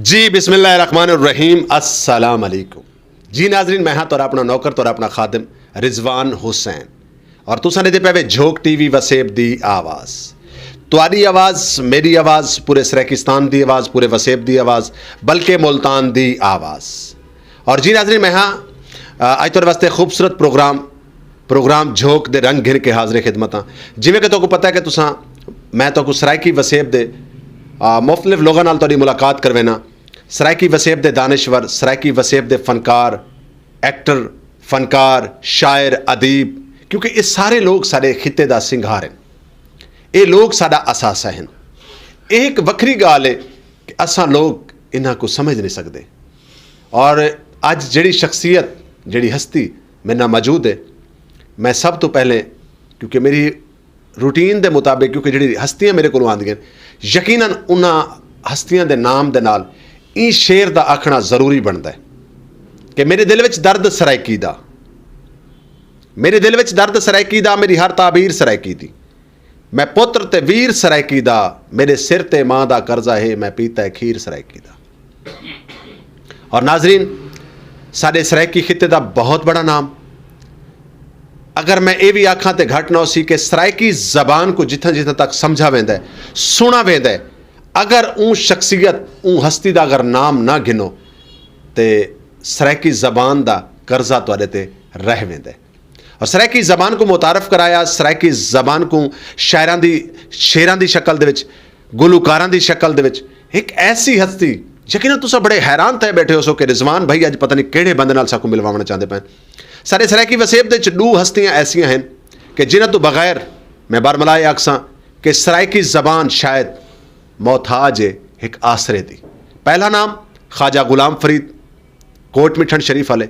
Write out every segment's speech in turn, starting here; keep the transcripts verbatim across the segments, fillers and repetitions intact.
جی، بسم اللہ الرحمن الرحیم۔ السلام علیکم۔ جی ناظرین، میں ہاں تہاڈا اپنا نوکر، تہاڈا اپنا خادم رضوان حسین، اور تساں نے دے پے جھوک ٹی وی وسیب دی آواز۔ تہاڈی آواز، میری آواز، پورے سرائیکستان دی آواز، پورے وسیب دی آواز، بلکہ ملتان دی آواز۔ اور جی ناظرین، میں ہاں، آ، اج تہاڈے واسطے خوبصورت پروگرام، پروگرام جھوک دے رنگ گھن کے حاضر خدمت ہاں۔ جویں کہ تہاکوں پتہ ہے کہ تساں، میں تہاکوں سرائیکی وسیب دے، آ، مختلف لوگاں نال تہاڈی ملاقات کروینا۔ سرائیکی وسیب دے دانشور، سرائیکی وسیب دے فنکار، ایکٹر، فنکار، شاعر، ادیب، کیونکہ یہ سارے لوگ سارے خطے دا سنگھار ہیں۔ یہ لوگ ساڈا اثاثہ ہیں۔ یہ ایک وکھری گال ہے کہ اساں لوگ انہاں کو سمجھ نہیں سکدے۔ اور اج جڑی شخصیت، جڑی ہستی میرے نال موجود ہے، میں سب تو پہلے، کیونکہ میری روٹین دے مطابق، کیونکہ جڑی ہستیاں میرے کولوں آندیاں، یقیناً انہاں ہستیاں دے نام دے نال این شعر دا آکھنا ضروری بندا ہے کہ میرے دل وچ درد سرائیکی دا، میرے دل وچ درد سرائیکی دا، میری ہر تعبیر سرائیکی دی۔ میں پتر تے ویر سرائیکی دا، میرے سر تے ماں دا قرضہ ہے، میں پیتا ہے کھیر سرائیکی دا۔ اور ناظرین، ساڈے سرائیکی خطے دا بہت بڑا نام، اگر میں اے وی آکھاں تے گھٹ نہ ہو سی کہ سرائیکی زبان کو جتھاں جتھاں تک سمجھا ویندا ہے، سنا ویندا ہے، اگر اون شخصیت، اون ہستی دا اگر نام نہ گھنو، تے سرائیکی زبان دا قرضہ تواڈے تے رہ ویندا ہے۔ اور سرائیکی زبان کو متعارف کرایا، سرائیکی زبان کو شاعراں دی، شعراں دی شکل دے وچ، گلوکاراں دی شکل دے وچ ایک ایسی ہستی، یقیناً تساں بڑے حیران تھے بیٹھے ہو سو کہ رضوان بھائی اج پتہ نہیں کہڑے بندے نال ساکو ملواونا چاہندے پے۔ سارے سرائیکی وسیب دے وچ دو ہستیاں ایسیاں ہیں کہ جنہاں تو بغیر میں برملا یہ آکھساں کہ سرائیکی زبان شاید محتاج ہے ایک آسرے دی۔ پہلا نام خواجہ غلام فرید، کوٹ مٹھن شریف والے،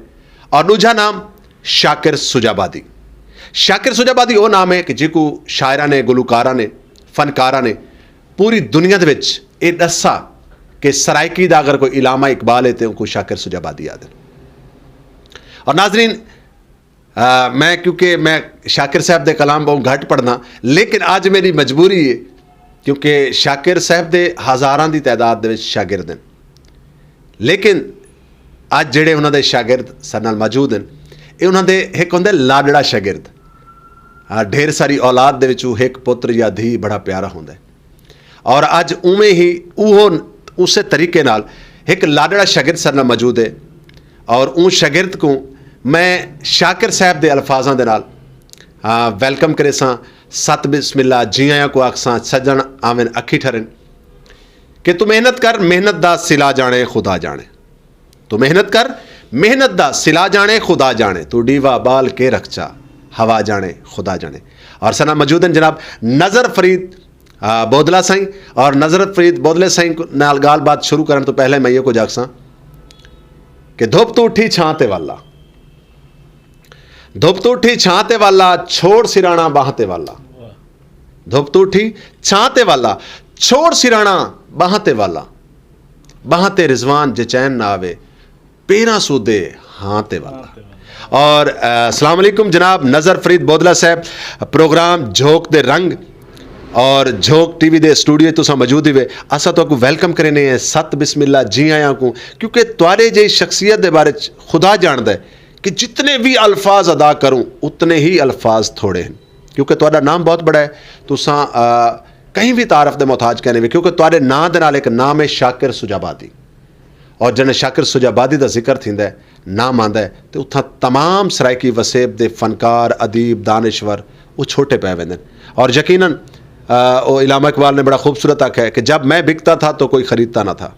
اور دوجا نام شاکر سجابادی۔ شاکر سجابادی وہ نام ہے کہ جی کو شاعراں نے، گلوکاراں نے، فنکاراں نے پوری دنیا دے وچ یہ دسا کہ سرائیکی دا اگر کوئی علامہ اقبال ہے تو ان کو شاکر سجابادی آدھے۔ اور ناظرین، آ، میں، کیونکہ میں شاکر صاحب دے کلام بہت گھٹ پڑھنا، لیکن اج میری مجبوری ہے، کیونکہ شاکر صاحب دے ہزاراں دی تعداد دے وچ شاگرد ہیں، لیکن اج جڑے انہاں دے شاگرد سارے نال موجود ہیں، یہ انہاں دے ایک ہوندا ہے لاڈڑا شاگرد۔ آ، ڈھیر ساری اولاد دے وچوں ایک پتر یا دھی بڑا پیارا ہوندا ہے۔ اور اج اوویں ہی اوہو، اسے طریقے نال ایک لاڈڑا شاگرد سارے نال موجود ہے، اور اون شاگرد کو میں شاکر صاحب دے الفاظاں دے نال، آ، ویلکم کرے ساں۔ ست بسم اللہ، جی آیاں کو آکھ ساں، سجن آون اکھی ٹھرن۔ کہ تو محنت کر، محنت دا صلہ جانے خدا جانے۔ تو محنت کر، محنت دا صلہ جانے خدا جانے۔ تو ڈیوا بال کے رکھچا، ہوا جانے خدا جانے۔ اور سنا موجود ہیں جناب نظر فرید، آ، بودلا سائیں۔ اور نظر فرید بودلے سائیں کو نال گال بات شروع کرن تو پہلے میں یہ کو جاکساں کہ دھوپ تو اٹھی چھاں تے والا، دھوپ تو اٹھی چھاں تے والا، چھوڑ سرانا باہ تے والا۔ دھوپ تو اٹھی چھاں تے والا، چھوڑ سرانا باہ تے والا۔ باہ تے رضوان جے چین نہ آوے، پیراں سودے ہاں تے والا۔ اور، آ، السلام علیکم جناب نظر فرید بودلا صاحب، پروگرام جھوک دے رنگ اور جھوک ٹی وی دے اسٹوڈیو تساں موجود ہی وے، اسا تو کو ویلکم کرنے ہیں، ست بسم اللہ، جی آیاں کو، کیونکہ تواڈے جے شخصیت دے بارے چ خدا جاندا ہے کہ جتنے بھی الفاظ ادا کروں، اتنے ہی الفاظ تھوڑے ہیں، کیونکہ تواڈا نام بہت بڑا ہے۔ تساں، آ، کہیں بھی تعارف دے محتاج کہنے وے، کیونکہ تواڈے نام دے نال ایک نام ہے شاکر سجابادی، اور جنے شاکر سجابادی دا ذکر تھیندا ہے، نام آندا ہے، تے اتھاں تمام سرائیکی وسیب دے فنکار، ادیب، دانشور، وہ چھوٹے پے ویندے نے۔ اور یقیناً، آ، وہ علامہ اقبال نے بڑا خوبصورت آکھا ہے کہ جب میں بکتا تھا تو کوئی خریدتا نہ تھا،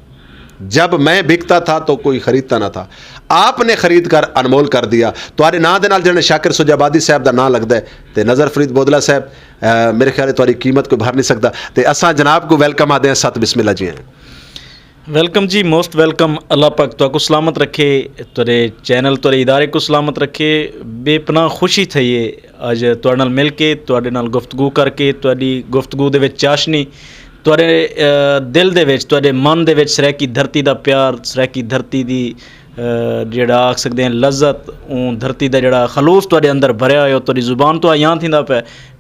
جب میں بکتا تھا تو کوئی خریدتا نہ تھا، آپ نے خرید کر انمول کر دیا۔ تواڈے ناں دے نال جنہیں شاکر سجابادی صاحب دا ناں لگدا ہے، تے نظر فرید بودلا صاحب، آ، میرے خیال ہے تواڈی قیمت کوئی بھر نہیں سکدا۔ تے اساں جناب کو ویلکم آدے ہیں، ست بسم اللہ جی ہیں۔ ویلکم جی، موسٹ ویلکم۔ اللہ پاک تہاکوں سلامت رکھے، تہاڈے چینل، تہاڈے ادارے کو سلامت رکھے۔ بے پناہ خوشی تھئی ہے اج تہاڈے نال مل کے، تہاڈے نال گفتگو کر کے، تہاڈی گفتگو دے وچ چاشنی، تہاڈے، اے، دل دے وچ، تہاڈے من دے وچ سرائیکی دھرتی دا پیار، سرائیکی دھرتی دی جیڑا آکھ سکدے ہیں لذت، اون دھرتی دا جیڑا خلوص تہاڈے اندر بھریا ہویا تہاڈی زبان توں آیاں تھیندا پیا،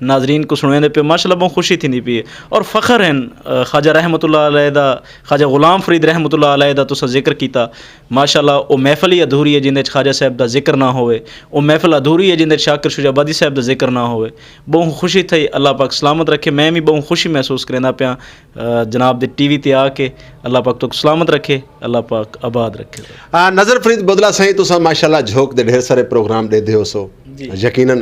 ناظرین کوں سنویندے پے، ماشاءاللہ بہوں خوشی تھیندی پئی ہے۔ اور فخر ہیں، خواجہ رحمت اللہ علیہ دا، خواجہ غلام فرید رحمت اللہ علیہ دا تساں ذکر کیتا۔ ماشاءاللہ، او محفل ہی ادھوری ہے جیندے وچ خواجہ صاحب دا ذکر نہ ہووے۔ او محفل ادھوری ہے جیندے وچ شاکر شجاع آبادی صاحب دا ذکر نہ ہووے۔ بہوں خوشی تھئی، اللہ پاک سلامت رکھے۔ میں وی بہوں خوشی محسوس کریندا پیاں، جناب دے ٹی وی تے آ کے۔ اللہ پاک تک سلامت رکھے، اللہ پاک آباد رکھے۔ نظر فرید بدلا سائیں، تساں ماشاءاللہ جھوک دے ڈھیر سارے پروگرام دے دیو سو۔ یقیناً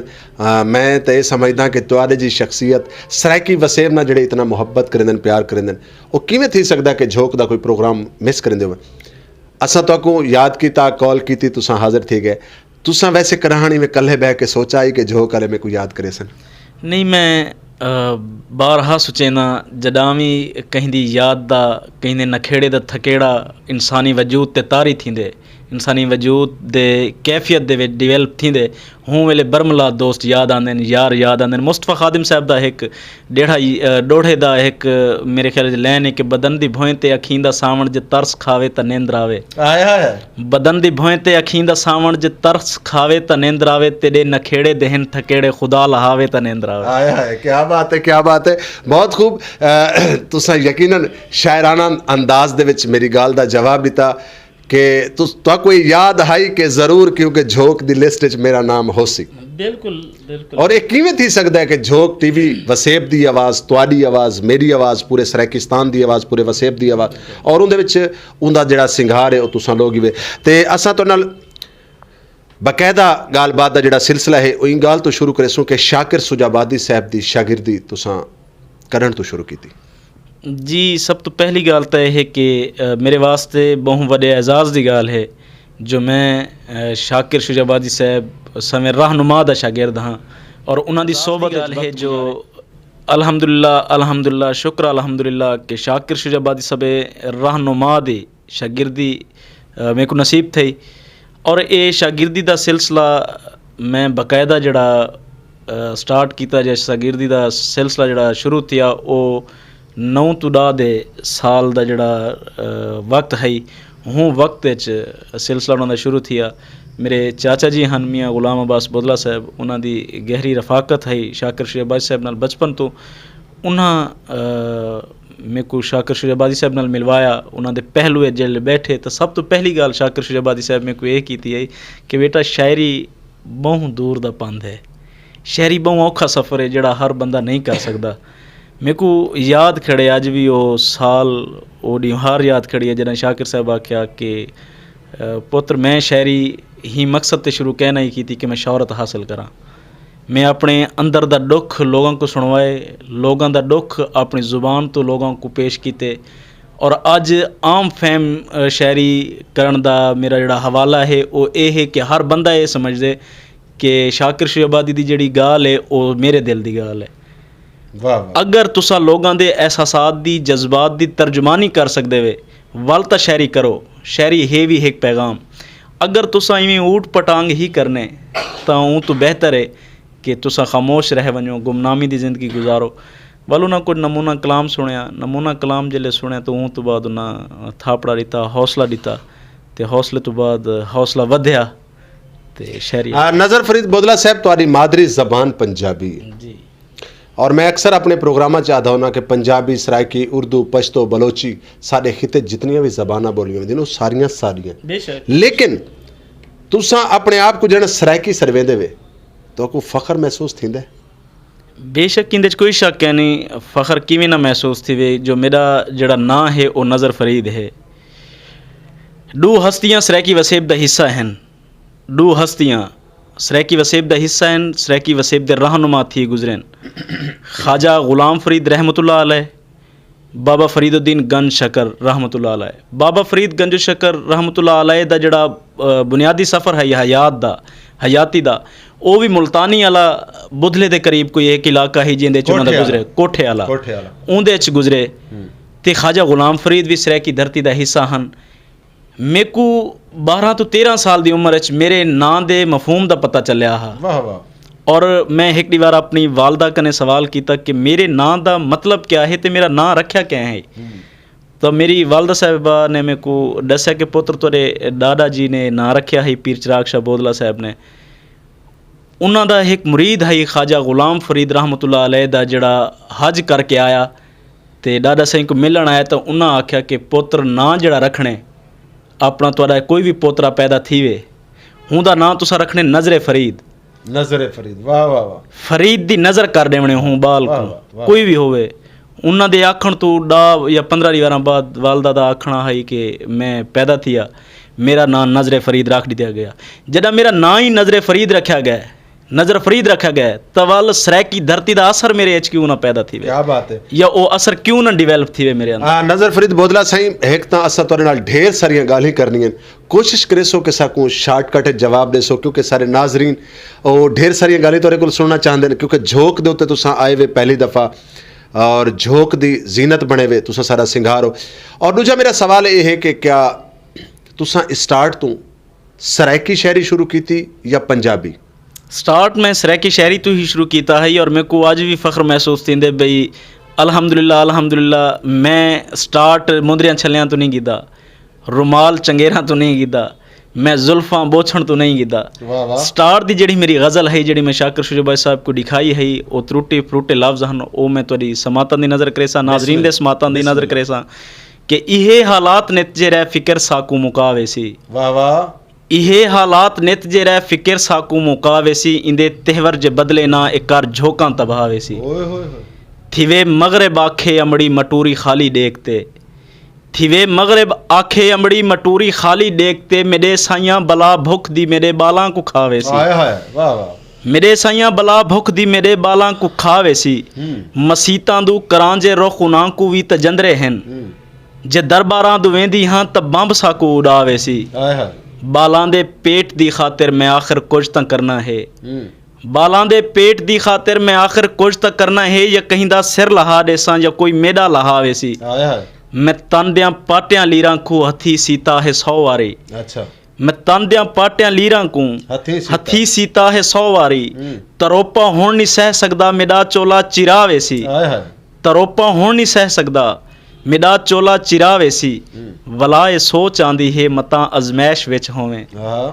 میں تے اے سمجھدا کہ تہاڈے جی شخصیت سرائیکی وسیب نال جڑے اتنا محبت کریندن، پیار کریندن، او کیویں تھی سکدا کہ جھوک دا کوئی پروگرام مس کریندے ہوئے؟ اساں تہاکوں یاد کیتا، کال کیتی، تساں حاضر تھی گئے۔ تساں ویسے کڑاہنی میں کلھے بہ کے سوچا ہی کہ جھوک والے میں کوئی یاد کرے سن؟ نہیں، میں بارہا سوچینا، جڈاں وی کہیں دی یاد دا، کہیں دے نکھیڑے دا تھکیڑا انسانی وجود تے طاری تھیندے، انسانی وجود دے کیفیت دے وچ ڈیویلپ تھیندے، ہوں ویلے برملا دوست یاد آندے نے، یار یاد آندے نے۔ مصطفی خادم صاحب دا ایک ڈیڑھا، ڈوڑھے دا ایک، میرے خیال وچ لین ہے کہ بدن دی بھوئیں تے اکھیں دا ساون جے ترس کھاوے تاں نیندر آوے۔ بدن دی بھوئیں تے اکھیں دا ساون جے ترس کھاوے تاں نیندر آوے، تیرے نکھیڑے دہن تھکیڑے خدا لہاوے تاں نیندر آوے۔ آیا ہے، کیا بات ہے، کیا بات ہے۔ بہت خوب۔ تساں یقیناً شاعرانہ انداز دے وچ میری گال دا جواب دیتا کہ تس تہاکوں یاد ہائی کہ ضرور، کیونکہ جھوک دی لسٹ وچ میرا نام ہو سی۔ بالکل، بالکل۔ اور یہ کیویں تھی سکدا ہے کہ جھوک ٹی وی وسیب دی آواز، تہاڈی آواز، میری آواز، پورے سرائیکستان دی آواز، پورے وسیب دی آواز، اور اون دے وچ اون دا جڑا سنگھار ہے، او تساں لوگ ہی وے۔ تے اساں تو نال باقاعدہ گال بات دا جڑا سلسلہ ہے، او ان گال تو شروع کرے سوں کہ شاکر سجابادی صاحب دی شاگردی تساں کرن تو شروع کیتی۔ جی، سب تو پہلی گال تاں یہ ہے کہ میرے واسطے بہت وڈے اعزاز دی گال ہے جو میں شاکر شجابادی صاحب سویں رہنما دا شاگرد ہاں، اور انہاں دی صحبت گال ہے جو الحمدللہ، الحمدللہ، شکر الحمدللہ کہ شاکر شجابادی صاحب رہنما دی شاگردی میرے کو نصیب تھئی۔ اور اے شاگردی دا سلسلہ میں باقاعدہ جڑا سٹارٹ کیتا، جس شاگردی دا سلسلہ جڑا شروع تھیا، او نو تو ڈا دے سال دا جڑا وقت ہئی، ہوں وقت وچ سلسلہ انہاں دا شروع تھیا۔ میرے چاچا جی ہن میاں غلام عباس بدلا صاحب، انہاں دی گہری رفاقت ہئی شاکر شجابادی صاحب نال بچپن تو۔ انہاں میرے کو شاکر شجابادی صاحب نال ملوایا، انہاں دے پہلو وچ جلے بیٹھے، تاں سب تو پہلی گل شاکر شجابادی صاحب میرے کو یہ کیتی ہے کہ بیٹا، شاعری بہوں دور دا پند ہے، شاعری بہوں اوکھا سفر ہے جڑا ہر بندہ نہیں کر سکدا۔ میرے کو یاد کھڑے اج بھی او سال، او ڈیوہار یاد کھڑی ہے جنہاں شاکر صاحب آکھیا کہ پتر، میں شاعری ہی مقصد تے شروع کہنا ہی کیتی کہ میں شہرت حاصل کراں۔ میں اپنے اندر دا ڈکھ لوگاں کو سنوائے، لوگاں دا ڈکھ اپنی زبان تو لوگاں کو پیش کیتے۔ اور اج عام فہم شاعری کرن دا میرا جڑا حوالہ ہے، وہ یہ ہے کہ ہر بندہ یہ سمجھ دے کہ شاکر شجابادی دی جڑی گال ہے، وہ میرے دل دی گال ہے۔ اگر تساں لوگاں دے احساسات دی، جذبات دی ترجمانی کر سکدے وے، ول تاں شاعری کرو۔ شاعری ہے وی ہک پیغام۔ اگر تساں ایویں اوٹ پٹانگ ہی کرنے، تاں اوں توں بہتر ہے کہ تساں خاموش رہ ونجو، گمنامی دی زندگی گزارو۔ ول انہاں کچھ نمونہ کلام سنیا، نمونہ کلام جلے سنیا، تاں اوں توں بعد انہاں تھاپڑا ڈتا، حوصلہ ڈتا، تے حوصلے توں بعد حوصلہ ودھیا۔ تے شاعری نظر فرید بودلا صاحب، تہاڈی مادری زبان پنجابی ہے۔ اور میں اکثر اپنے پروگراماں چ آدھا ہونا کہ پنجابی، سرائیکی، اردو، پشتو، بلوچی، ساڈے خطے جتنیاں بھی زباناں بولیاں ویندیاں نے، او ساریاں ساڈیاں۔ لیکن تساں اپنے آپ کو جن سرائیکی سرویندے وے، تو کو فخر محسوس تھیندا ہے؟ بے شک، ایندے چ کوئی شک ہے نہیں۔ فخر کیویں نہ محسوس تھیوے، جو میرا جڑا ناں ہے، او نظر فرید ہے۔ ڈو ہستیاں سرائیکی وسیب دا حصہ ہن۔ ڈو ہستیاں سرائیکی وسیب دا حصہ ہن، سرائیکی وسیب دے رہنما تھی گزرن۔ خواجہ غلام فرید رحمت اللہ علیہ، بابا فرید الدین گنج شکر رحمت اللہ علیہ۔ بابا فرید گنج شکر رحمت اللہ علیہ دا جڑا بنیادی سفر ہے حیات دا، حیاتی دا، او وی ملتانی والا بدھلے دے قریب کوئی ایک علاقہ ہی جیندے چ انہاں دا گزرے، کوٹھے والا۔ اوندے چ گزرے۔ تے خواجہ غلام فرید وی سرائیکی دھرتی دا حصہ ہن۔ میکو بارہ تو تیرہ سال دی عمر وچ میرے ناں دے مفہوم دا پتہ چلیا ہا۔ اور میں ایک ڈی وار اپنی والدہ کنے سوال کیتا کہ میرے ناں دا مطلب کیا ہے تے میرا ناں رکھیا کیا ہے؟ تو میری والدہ صاحبہ نے میرے کو دسیا کہ پتر تیرے ڈاڈا جی نے ناں رکھیا ہے پیر چراغ شاہ بودلا صاحب نے۔ انہاں دا ایک مرید ہے خواجہ غلام فرید رحمت اللہ علیہ دا، جڑا حج کر کے آیا تے ڈاڈا سائیں کو ملن آیا، تو انہاں آکھیا کہ پتر ناں جڑا رکھنے، اپنا تہاڈا کوئی بھی پوترا پیدا تھیوے، ہوں دا ناں تساں رکھنے نظر فرید۔ نظر فرید، واہ واہ واہ۔ فرید دی نظر کر دیونے ہوں بال واہ کو، واہ واہ۔ کوئی بھی ہووے۔ انہاں دے آکھن تو ڈا یا پندرہ دی واراں بعد والدہ دا آکھنا ہے کہ میں پیدا تھیا، میرا ناں نظر فرید رکھ دیا گیا۔ جدا میرا ناں ہی نظر فرید رکھیا گیا، نظر فرید رکھیا گیا، تو ول سرائیکی دھرتی دا اثر میرے اچ کیوں نہ پیدا تھیوے؟ کیا بات ہے۔ یا او اثر کیوں نہ ڈیویلپ تھیوے میرے اندر؟ آ، نظر فرید بودلا سائیں، ایک تاں اساں تہاڈے نال ڈھیر ساریاں گالھیں کرنیاں، کوشش کریسو کہ ساکوں شارٹ کٹ جواب دیسو، کیونکہ سارے ناظرین او ڈھیر ساریاں گالھیں تہاڈے کول سننا چاہندے نے، کیونکہ جھوک دے اُتے تساں آئے وے پہلی دفعہ اور جھوک دی زینت بنے وے، تساں سارا سنگھار ہو۔ اور دوجا میرا سوال یہ ہے کہ کیا تساں اسٹارٹ تو سرائیکی شاعری شروع کیتی یا پنجابی؟ سٹارٹ میں سرائیکی شاعری تو ہی شروع کیتا ہے، اور میرے کو آج بھی فخر محسوس تھیندے بھئی، الحمدللہ، الحمدللہ، میں سٹارٹ مندریاں چھلیاں تو نہیں کیتا، رومال چنگیراں تو نہیں کیتا، میں زلفاں بوچھن تو نہیں کیتا۔ واہ واہ۔ سٹارٹ دی جڑی میری غزل ہے، جڑی میں شاکر شجاع بھائی صاحب کو دکھائی ہے، او تروٹے پروٹے لفظ ہن، او میں تہاڈی سماعتاں دی نظر کریساں، ناظرین دے سماعتاں دی نظر کریساں کہ ایہے حالات نت جے رہ فکر ساکو مکاوے سی۔ واہ واہ۔ ایہے حالات نت جے رہ فکر ساکو مکاوے سی، ایندے تہور جے بدلے نہ اے کر جھوکاں تباوے سی۔ اوئے ہوئے ہوئے۔ تھیوے مغرب آکھے امڑی مٹوری خالی ڈیکھ تے، تھیوے مغرب آکھے امڑی مٹوری خالی ڈیکھ تے، میڈے سائیاں بلا بھکھ دی میڈے بالاں کو کھاوے سی۔ ہائے ہائے، واہ واہ۔ میڈے سائیاں بلا بھکھ دی میڈے بالاں کو کھاوے سی۔ ہوں۔ مسیتاں دو کراں جے رخ انہاں کو وی تجندرے ہن۔ ہوں۔ جے درباراں دو ویندی ہاں تاں بمب ساکو اڈاوے سی۔ ہائے ہائے۔ بالاں دے پیٹ دی خاطر میں آخر کچھ تاں کرنا ہے۔ ہوں۔ بالاں دے پیٹ دی خاطر میں آخر کچھ تاں کرنا ہے، یا کہیں دا سر لہا ڈیساں یا کوئی میڈا لہاوے سی۔ ہائے ہائے۔ میں تن دیاں پاٹیاں لیراں کو ہتھی سیتا ہے سو واری۔ اچھا۔ میں تن دیاں پاٹیاں لیراں کو ہتھی سیتا۔ ہتھی سیتا ہے سو واری۔ ہوں۔ تروپا ہن نہیں سہ سکدا، میڈا چولا چرا ویسی۔ ہائے ہائے۔ تروپا ہن نہیں سہ سکدا، میڈا چولا چرا ویسی۔ ہوں۔ ولا اے سوچ آندی ہے متاں ازمائش وچ ہوویں۔ ہاں۔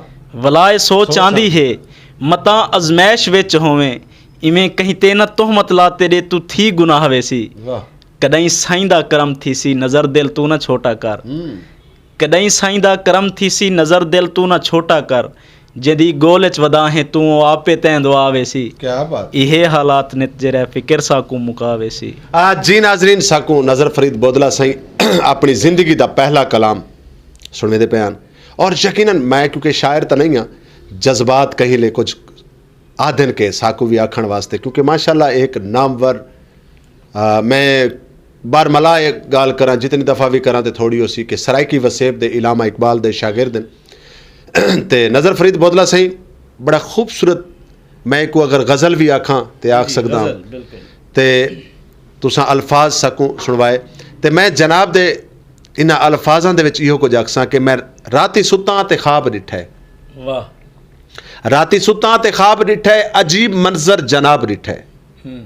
ولا اے سوچ سوچ آندی آندی ہے متاں ازمائش وچ ہوویں۔ ایویں کہیں تے نہ تہمت لا تیرے تو تھی گناہ ویسی۔ واہ۔ کدائیں سائیں دا کرم تھی سی نظر دل تو نہ چھوٹا کر۔ ہوں۔ کدائیں سائیں دا کرم تھی سی نظر دل تو نہ چھوٹا کر، جدی گول اچ ودا ہیں تو آپے تین دعا وے سی۔ کیا بات۔ ایہے حالات نت جے رہ فکر ساکوں مکا وے سی۔ آ، جی ناظرین، ساکوں نظر فرید بودلا سائیں اپنی زندگی دا پہلا کلام سنوے دے پے ہن۔ اور یقیناً میں کیونکہ شاعر تاں نہیں ہاں، جذبات کہیں لے کچھ آدھن کے ساکوں بھی آکھن واسطے، کیونکہ ماشاءاللہ ایک نامور، آ، میں بارملا ایک گال کراں، جتنی دفعہ بھی کراں تے تھوڑی ہو سی کہ سرائیکی وسیب دے علامہ اقبال دے شاگرد ہیں۔ تے نظر فرید بودلا سائیں بڑا خوبصورت، میں کو اگر غزل بھی آکھاں تے آکھ سکدا ہاں۔ تے تساں الفاظ ساکوں سنوائے۔ تے میں جناب دے انہاں الفاظاں دے وچ ایہو کچھ آکھساں کہ میں راتی ستاں تے خواب ڈٹھا ہے۔ واہ۔ راتی ستاں تے خواب ڈٹھا ہے، عجیب منظر جناب ڈٹھا ہے۔ ہوں۔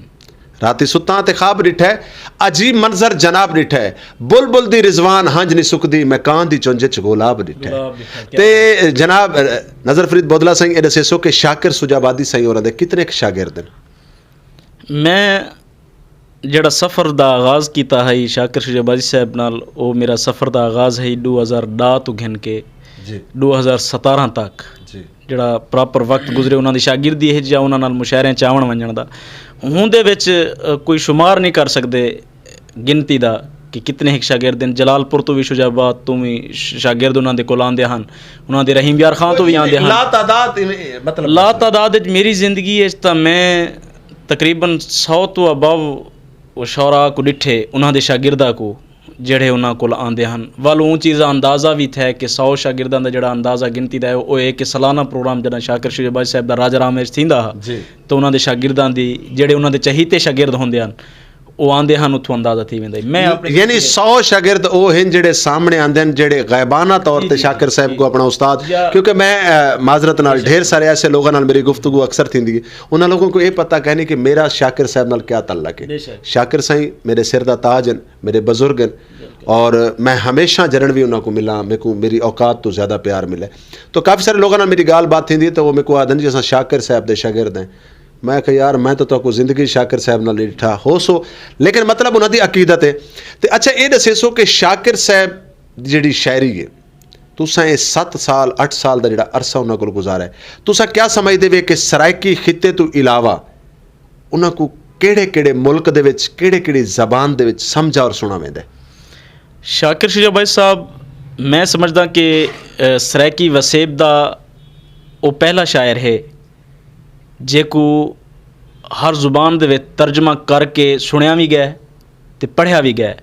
راتی ستاں تے خواب ڈٹھا ہے، عجیب منظر جناب ڈٹھا ہے۔ بلبل دی رضوان ہنج نہیں سکدی، میں کان دی چنج چ گلاب ڈٹھا ہے۔ گلاب ڈٹھا ہے، کیا تے بات۔ جناب، نظر فرید بودلا سائیں، اے دسیسو کہ شاکر سجا آبادی سائیں ہوراں دے کتنے ک شاگرد ہیں؟ میں جڑا سفر دا آغاز کیتا ہئی شاکر شجاع بازی صاحب نال، او میرا سفر دا آغاز ہئی دو ہزار دہ تو گھن کے جی۔ دو ہزار ستارہ تک۔ جی۔ جڑا پراپر وقت گزرے انہاں دی شاگردی ہے یا انہاں نال مشاعرے چ آون ونجن دا۔ ہوں دے وچ، اے، کوئی شمار نہیں کر سکدے گنتی دا کہ کتنے ہک شاگرد ہیں۔ جلال پور تو بھی، شجاع آباد تو بھی ش-، شاگرد انہاں دے کول آندے ہن، انہاں دے رحیم یار خان تو بھی آندے ہن۔ لا تعداد، مطلب، لا تعداد وچ میری زندگی وچ تاں میں تقریباً سو تو ابو شعراء کو ڈٹھے، انہاں دے شاگرداں کو، جڑے انہاں کول آندے ہن۔ ول اون چیز دا اندازہ وی تھے کہ سو شاگرداں دا جڑا اندازہ گنتی دا ہے، او اے کہ سالانہ پروگرام جڑا شاکر شجاع بازی صاحب دا راجہ رام وچ تھیندا ہا، جی۔ تو انہاں دے شاگرداں دی، جڑے انہاں دے چہیتے شاگرد ہوندے ہن، او آندے ہن، اتھوں اندازہ تھی ویندا ہے۔ میں اپنے یعنی سو شاگرد او ہن جڑے سامنے آندے ہن، جڑے غائبانہ طور تے شاکر صاحب کو اپنا استاد، کیونکہ میں، اے، معذرت نال ڈھیر سارے ایسے لوگاں نال میری گفتگو اکثر تھیندی ہے، انہاں لوگوں کو یہ پتہ کہنی کہ میرا شاکر صاحب نال کیا تعلق ہے۔ بے شک۔ شاکر سائیں میرے سر دا تاج ہیں، میرے بزرگ ہیں۔ بالکل۔ اور میں ہمیشہ جنن بھی انہاں کو ملاں، میرے کو میری اوقات تو زیادہ پیار ملے۔ تو کافی سارے لوگاں نال میری گال بات تھیندی ہے، تو وہ میرے کو آدھن جی اساں شاکر صاحب دے شاگرد ہیں۔ میں کہ یار، میں تو تہاکو زندگی شاکر صاحب نال نہیں ڈٹھا ہو سو، لیکن مطلب انہاں دی عقیدت ہے۔ تے اچھا، اے دسے سو کہ شاکر صاحب دی جڑی شاعری ہے، تساں اے ست سال، اٹھ سال دا جڑا عرصہ انہاں کول گزارا ہے، تساں کیا سمجھدے وے کہ سرائیکی خطے تو علاوہ انہاں کو کیڑے کیڑے ملک دے وچ، کیڑے کیڑی زبان دے وچ سمجھا اور سنا ویندا ہے؟ شاکر شجاع بھائی صاحب، میں سمجھدا کہ، اے، سرائیکی وسیب دا او پہلا شاعر ہے جے کو ہر زبان دے وچ ترجمہ کر کے سنیا وی گیا تے پڑھیا وی گیا۔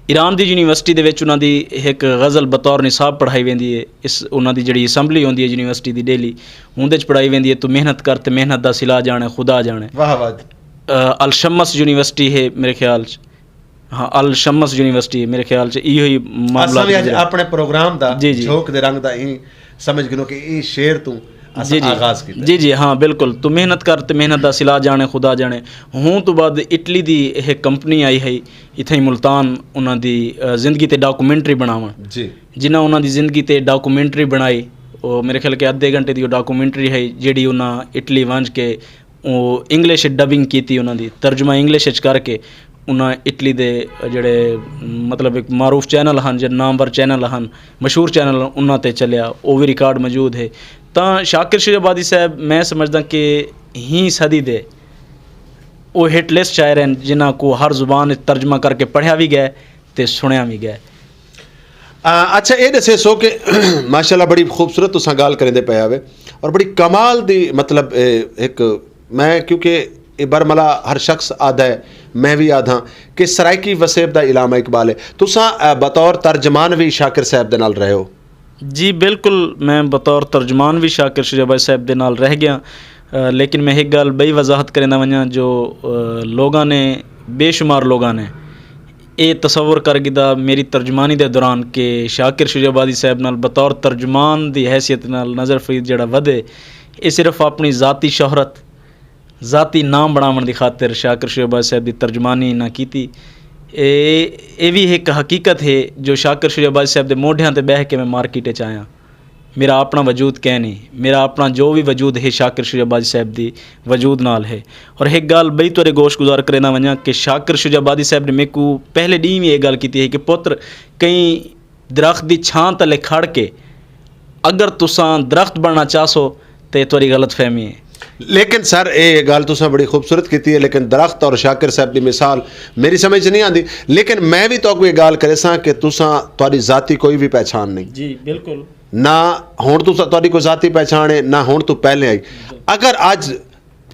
ایران دی یونیورسٹی دے وچ انہاں دی ایک غزل بطور نصاب پڑھائی ویندی ہے۔ اس انہاں دی جڑی اسمبلی ہوندی ہے یونیورسٹی دی ڈیلی، اوندے وچ پڑھائی ویندی ہے، تو محنت کر تے محنت دا صلہ جانے، خدا جانے۔ واہ واہ۔ الشمس یونیورسٹی ہے میرے خیال چ، ہاں، الشمس یونیورسٹی ہے میرے خیال چ، ایہو ہی معاملہ اساں وی اج اپنے پروگرام دا جی، جی۔ جھوک دے رنگ دا ہی سمجھ گنو کہ اے شعر تو اساں جی، جی۔ آغاز کیتا۔ جی، جی، ہاں، بالکل۔ تو محنت کر تے محنت دا صلہ جانے، خدا جانے۔ ہوں تو بعد اٹلی دی ایک کمپنی آئی ہے، اتھے ہی ملتان، انہاں دی، آ، زندگی تے ڈاکومنٹری بناون۔ جی۔ جنہاں انہاں دی زندگی تے ڈاکومنٹری بنائی، او میرے خیال کہ ادھے گھنٹے دی او ڈاکومنٹری ہے، جیڑی انہاں اٹلی ونج کے او انگلش ڈبنگ کیتی انہاں دی، ترجمہ انگلش وچ کر کے انہاں اٹلی دے جڑے، مطلب، ایک معروف چینل ہن، جڑے نامور چینل ہن، مشہور چینل ہن، انہاں تے چلیا، او وی ریکارڈ موجود ہے۔ تاں شاکر شجاع آبادی صاحب، میں سمجھدا کہ ہی صدی دے او ہٹ لسٹ شاعر ہیں جنہاں کو ہر زبان وچ ترجمہ کر کے پڑھیا وی گیا تے سنیا وی گیا۔ آ، اچھا، اے دسے سو کہ ماشاءاللہ بڑی خوبصورت تساں گال کریندے پئے آوے اور بڑی کمال دی، مطلب، اے، ایک، میں کیونکہ اے برملا ہر شخص آدھا ہے، میں بھی آدھا کہ سرائیکی وسیب دا علامہ اقبال ہے۔ تساں، آ، بطور ترجمان بھی شاکر صاحب دے نال رہے ہو؟ جی بالکل، میں بطور ترجمان بھی شاکر شجاع بھائی صاحب دے نال رہ گیا۔ آ، لیکن میں ایک گل بئی وضاحت کرنا ونجا جو، آ، لوگاں نے، بے شمار لوگاں نے اے تصور کر گدا میری ترجمانی دے دوران کہ شاکر شجاع آبادی صاحب نال بطور ترجمان دی حیثیت نال نظر فرید جڑا ودے، اے صرف اپنی ذاتی شہرت، ذاتی نام بناون دی خاطر شاکر شجاع آبادی صاحب دی ترجمانی نہ کیتی۔ اے، اے وی ایک حقیقت ہے جو شاکر شجاع آبادی صاحب دے موڈھیاں تے بہہ کے میں مارکیٹ وچ آیا۔ میرا اپنا وجود کہہ نہیں، میرا اپنا جو بھی وجود ہے شاکر شجاع آبادی صاحب دی وجود نال ہے۔ اور ایک گل بئی تیرے گوش گزار کرنا ونجا کہ شاکر شجاع آبادی صاحب نے میرے کو پہلے ڈی وی یہ گل کیتی ہے کہ پتر، کئی درخت دی چھاں تلے کھڑ کے اگر تساں درخت بننا چاہسو تے تہاڈی غلط فہمی ہے۔ لیکن سر، اے گل تساں بڑی خوبصورت کیتی ہے، لیکن درخت اور شاکر صاحب دی مثال میری سمجھ چ نہیں آندی۔ لیکن میں بھی تہاکوں یہ گل کرے ساں کہ تساں، تہاڈی ذاتی کوئی بھی پہچان نہیں۔ جی بالکل۔ نہ ہن تساں، تہاڈی کوئی ذاتی پہچان ہے، نہ ہن تو پہلے آئی۔ اگر اج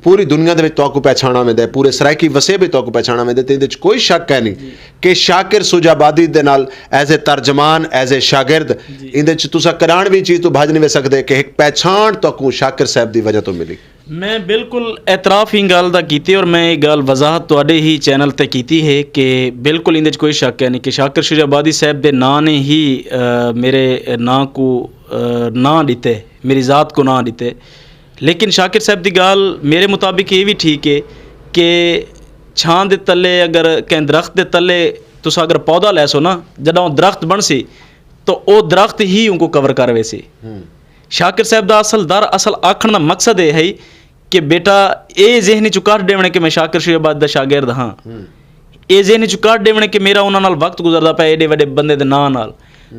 پوری دنیا دے وچ تہاکوں پہچانا ویندا ہے، پورے سرائیکی وسیب وچ تہاکوں پہچانا ویندا ہے، تے ایندے وچ کوئی شک ہے نہیں کہ شاکر سوجا آبادی دے نال ایز اے ترجمان، ایز اے شاگرد، ایندے وچ تساں کران بھی چیز تو بھج نہیں وے سکدے کہ ایک پہچان تہاکوں شاکر صاحب دی وجہ تو ملی۔ میں بالکل اعتراف ہی گل دا کیتی اور میں یہ گل وضاحت تہاڈے ہی چینل تے کیتی ہے کہ بالکل ایندے وچ کوئی شک ہے نہیں کہ شاکر شجاع آبادی صاحب دے ناں نے ہی، آ، میرے ناں کو، آ، ناں دیتے، میری ذات کو ناں دیتے۔ لیکن شاکر صاحب دی گل میرے مطابق یہ بھی ٹھیک ہے کہ چھاں دے تلے، اگر کہیں درخت دے تلے تساں اگر پودا لے سو نا، جدوں درخت بن سی تو او درخت ہی ان کو کور کر وے سی۔ شاکر صاحب دا اصل در اصل آکھن دا مقصد یہ ہے کہ بیٹا، اے ذہن چوں کڈ ڈیونے کہ میں شاکر شجاع آبادی دا شاگرد ہاں۔ اے ذہن چوں کڈ ڈیونے کہ میرا انہاں نال وقت گزردا پیا، ایڈے وڈے بندے دے ناں نال۔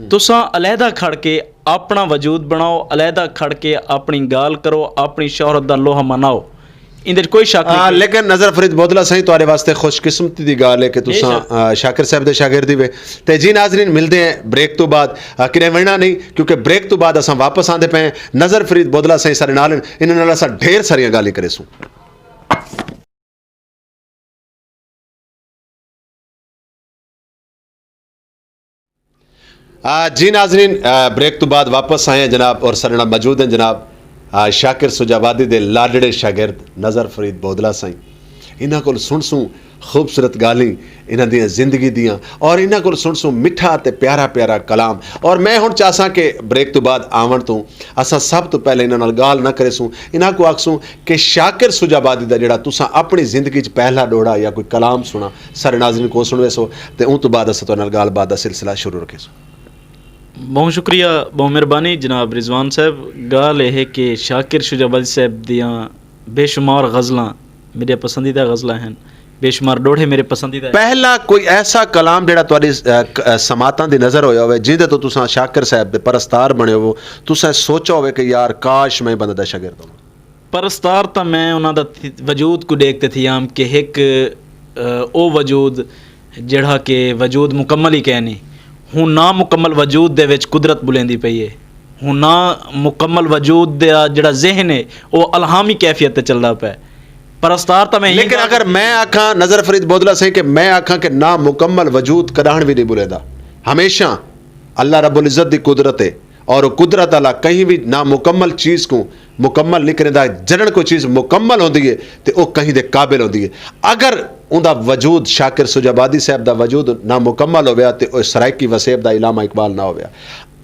تساں علیحدہ کھڑ کے اپنا وجود بناؤ، علیحدہ کھڑ کے اپنی گال کرو، اپنی شہرت دا لوہا مناؤ۔ ایندے وچ کوئی شک نہیں۔ لیکن نظر فرید بودلا سائیں، تہاڈے واسطے خوش قسمتی دی گال ہے کہ تساں، آ، شاکر صاحب دے شاگرد ہی وے۔ تے جی ناظرین، ملدے ہیں بریک تو بعد۔ آ، کنے وننا نہیں، کیونکہ بریک تو بعد اساں واپس آندے پئے ہیں۔ نظر فرید بودلا سائیں سارے نال ہیں، انہاں نال اساں ڈھیر ساریاں گالیں کرے سوں۔ آ، جی ناظرین، آ، بریک تو بعد واپس آئے ہیں جناب، اور سارے نال موجود ہیں جناب، آ، شاکر سجاوادی دے لاڈڑے شاگرد نظر فرید بودلا سائیں۔ انہاں کول سن سوں خوبصورت گالیں، انہاں دیاں زندگی دیاں، اور انہاں کول سن سوں مٹھا تے پیارا پیارا کلام۔ اور میں ہن چاہساں کہ بریک تو بعد آون تو اساں سب تو پہلے انہاں نال گال نہ کرے سوں، انہاں کو آکھ سوں کہ شاکر سجا آبادی دا جڑا تساں اپنی زندگی چ پہلا ڈوڑا یا کوئی کلام سنا، سارے ناظرین کو سنوے سو، تے اون تو بعد اساں تہاڈے نال گال بات دا سلسلہ شروع رکھے سو۔ بہت شکریہ، بہت مہربانی جناب رضوان صاحب۔ گال یہ ہے کہ شاکر شجاع آبادی صاحب دیاں بے شمار غزلاں میرے پسندیدہ غزلاں ہیں، بے شمار ڈوہڑے میرے پسندیدہ ہیں۔ پہلا کوئی ایسا کلام جڑا تہاڈی، اہ، ک-، اہ، سماعتاں دی نظر ہویا ہوئے، جیندے تو تساں شاکر صاحب دے پرستار بنے ہو، تساں سوچا ہوئے کہ یار کاش میں بندہ دا شاگرد ہوں؟ پرستار تاں میں انہاں دا تھی-، وجود کو ڈیکھ تے تھی عام کہ ایک، اہ، او وجود جڑا کہ وجود مکمل ہی کہنی، ہوں نامکمل وجود دے وچ قدرت بلیندی پئی ہے۔ ہن نہ مکمل وجود دا جڑا ذہن ہے، او الہامی کیفیت تے چلدا پیا ہے۔ پرستار تاں میں ایہی لیکن گل اگر میں آکھاں، نظر فرید بودلا سائیں، کہ میں آکھاں کہ نامکمل وجود کڈاہن بھی نہیں بھولیندا، ہمیشہ اللہ رب العزت دی قدرت ہے، اور قدرت والا کہیں بھی نامکمل چیز کو مکمل نہیں کریندا۔ جڑن کوئی چیز مکمل ہوندی ہے تے او کہیں دے قابل ہوندی ہے۔ اگر اوندا وجود، شاکر سجابادی صاحب دا وجود نامکمل ہویا تے او سرائیکی وسیب دا علامہ اقبال نہ ہویا۔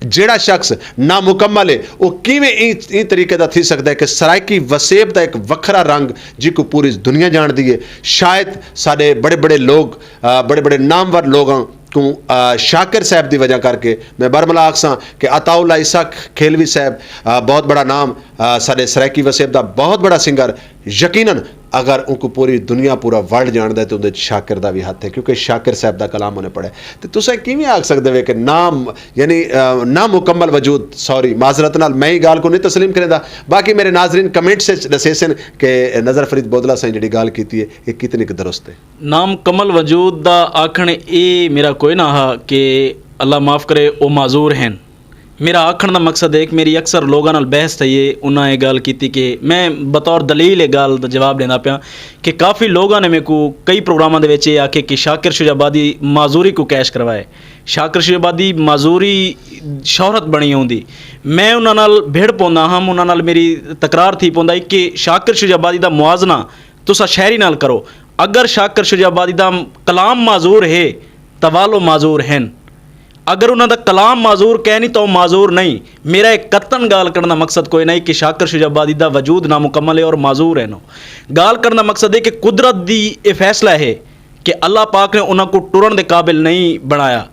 جیڑا شخص نامکمل ہے، وہ کیویں ایں، ایں طریقے دا تھی سکدا ہے کہ سرائیکی وسیب دا ایک وکھرا رنگ، جی کو پوری دنیا جان دی ہے؟ شاید سارے بڑے بڑے لوگ، آ، بڑے بڑے نامور لوگاں کو، آ، شاکر صاحب دی وجہ کر کے، میں برملا آکھساں کہ عطا اللہ عیسیٰ کھیلوی صاحب، آ، بہت بڑا نام، آ، سارے سرائیکی وسیب دا بہت بڑا سنگر، یقیناً اگر ان کو پوری دنیا، پورا ورلڈ جاندا ہے تو اندے وچ شاکر دا بھی ہاتھ ہے، کیونکہ شاکر صاحب دا کلام انہیں پڑھے۔ تے تساں کیویں آکھ سکدے وے کہ نام، یعنی، آ، نامکمل وجود، سوری، معذرت نال میں ہی گال کو نہیں تسلیم کریندا۔ باقی میرے ناظرین کمنٹ سے دسے سن کہ نظر فرید بودلا سائیں جڑی گال کیتی ہے، یہ کتنی کہ درست ہے؟ نامکمل وجود دا آکھن اے میرا کوئی نہ ہا کہ اللہ معاف کرے، او معذور ہیں۔ میرا آکھن دا مقصد ہے کہ میری اکثر لوگاں نال بحث تھئی ہے، انہاں یہ گل کیتی کہ میں بطور دلیل یہ گل دا جواب دینا پیا کہ کافی لوگاں نے میرے کو کئی پروگراماں دے وچ یہ آکھے کہ شاکر شجاع آبادی معذوری کو کیش کروائے، شاکر شجاع آبادی معذوری شہرت بنی ہوندی۔ میں انہاں نال بھڑ پوندا ہم، انہاں نال میری تکرار تھی پوندا ہے کہ شاکر شجاع آبادی دا موازنہ تسا شہری نال کرو۔ اگر شاکر شجاع آبادی دا کلام معذور ہے، تاں والو معذور ہیں۔ اگر انہاں دا کلام معذور کہہ نہیں، تاں او معذور نہیں۔ میرا ایک قطن گال کرن دا مقصد کوئی نہیں کہ شاکر شجاع آبادی دا وجود نامکمل ہے اور معذور ہے نو۔ گال کرن دا مقصد ہے کہ قدرت دی اے فیصلہ ہے کہ اللہ پاک نے انہاں کو ٹرن دے قابل نہیں بنایا۔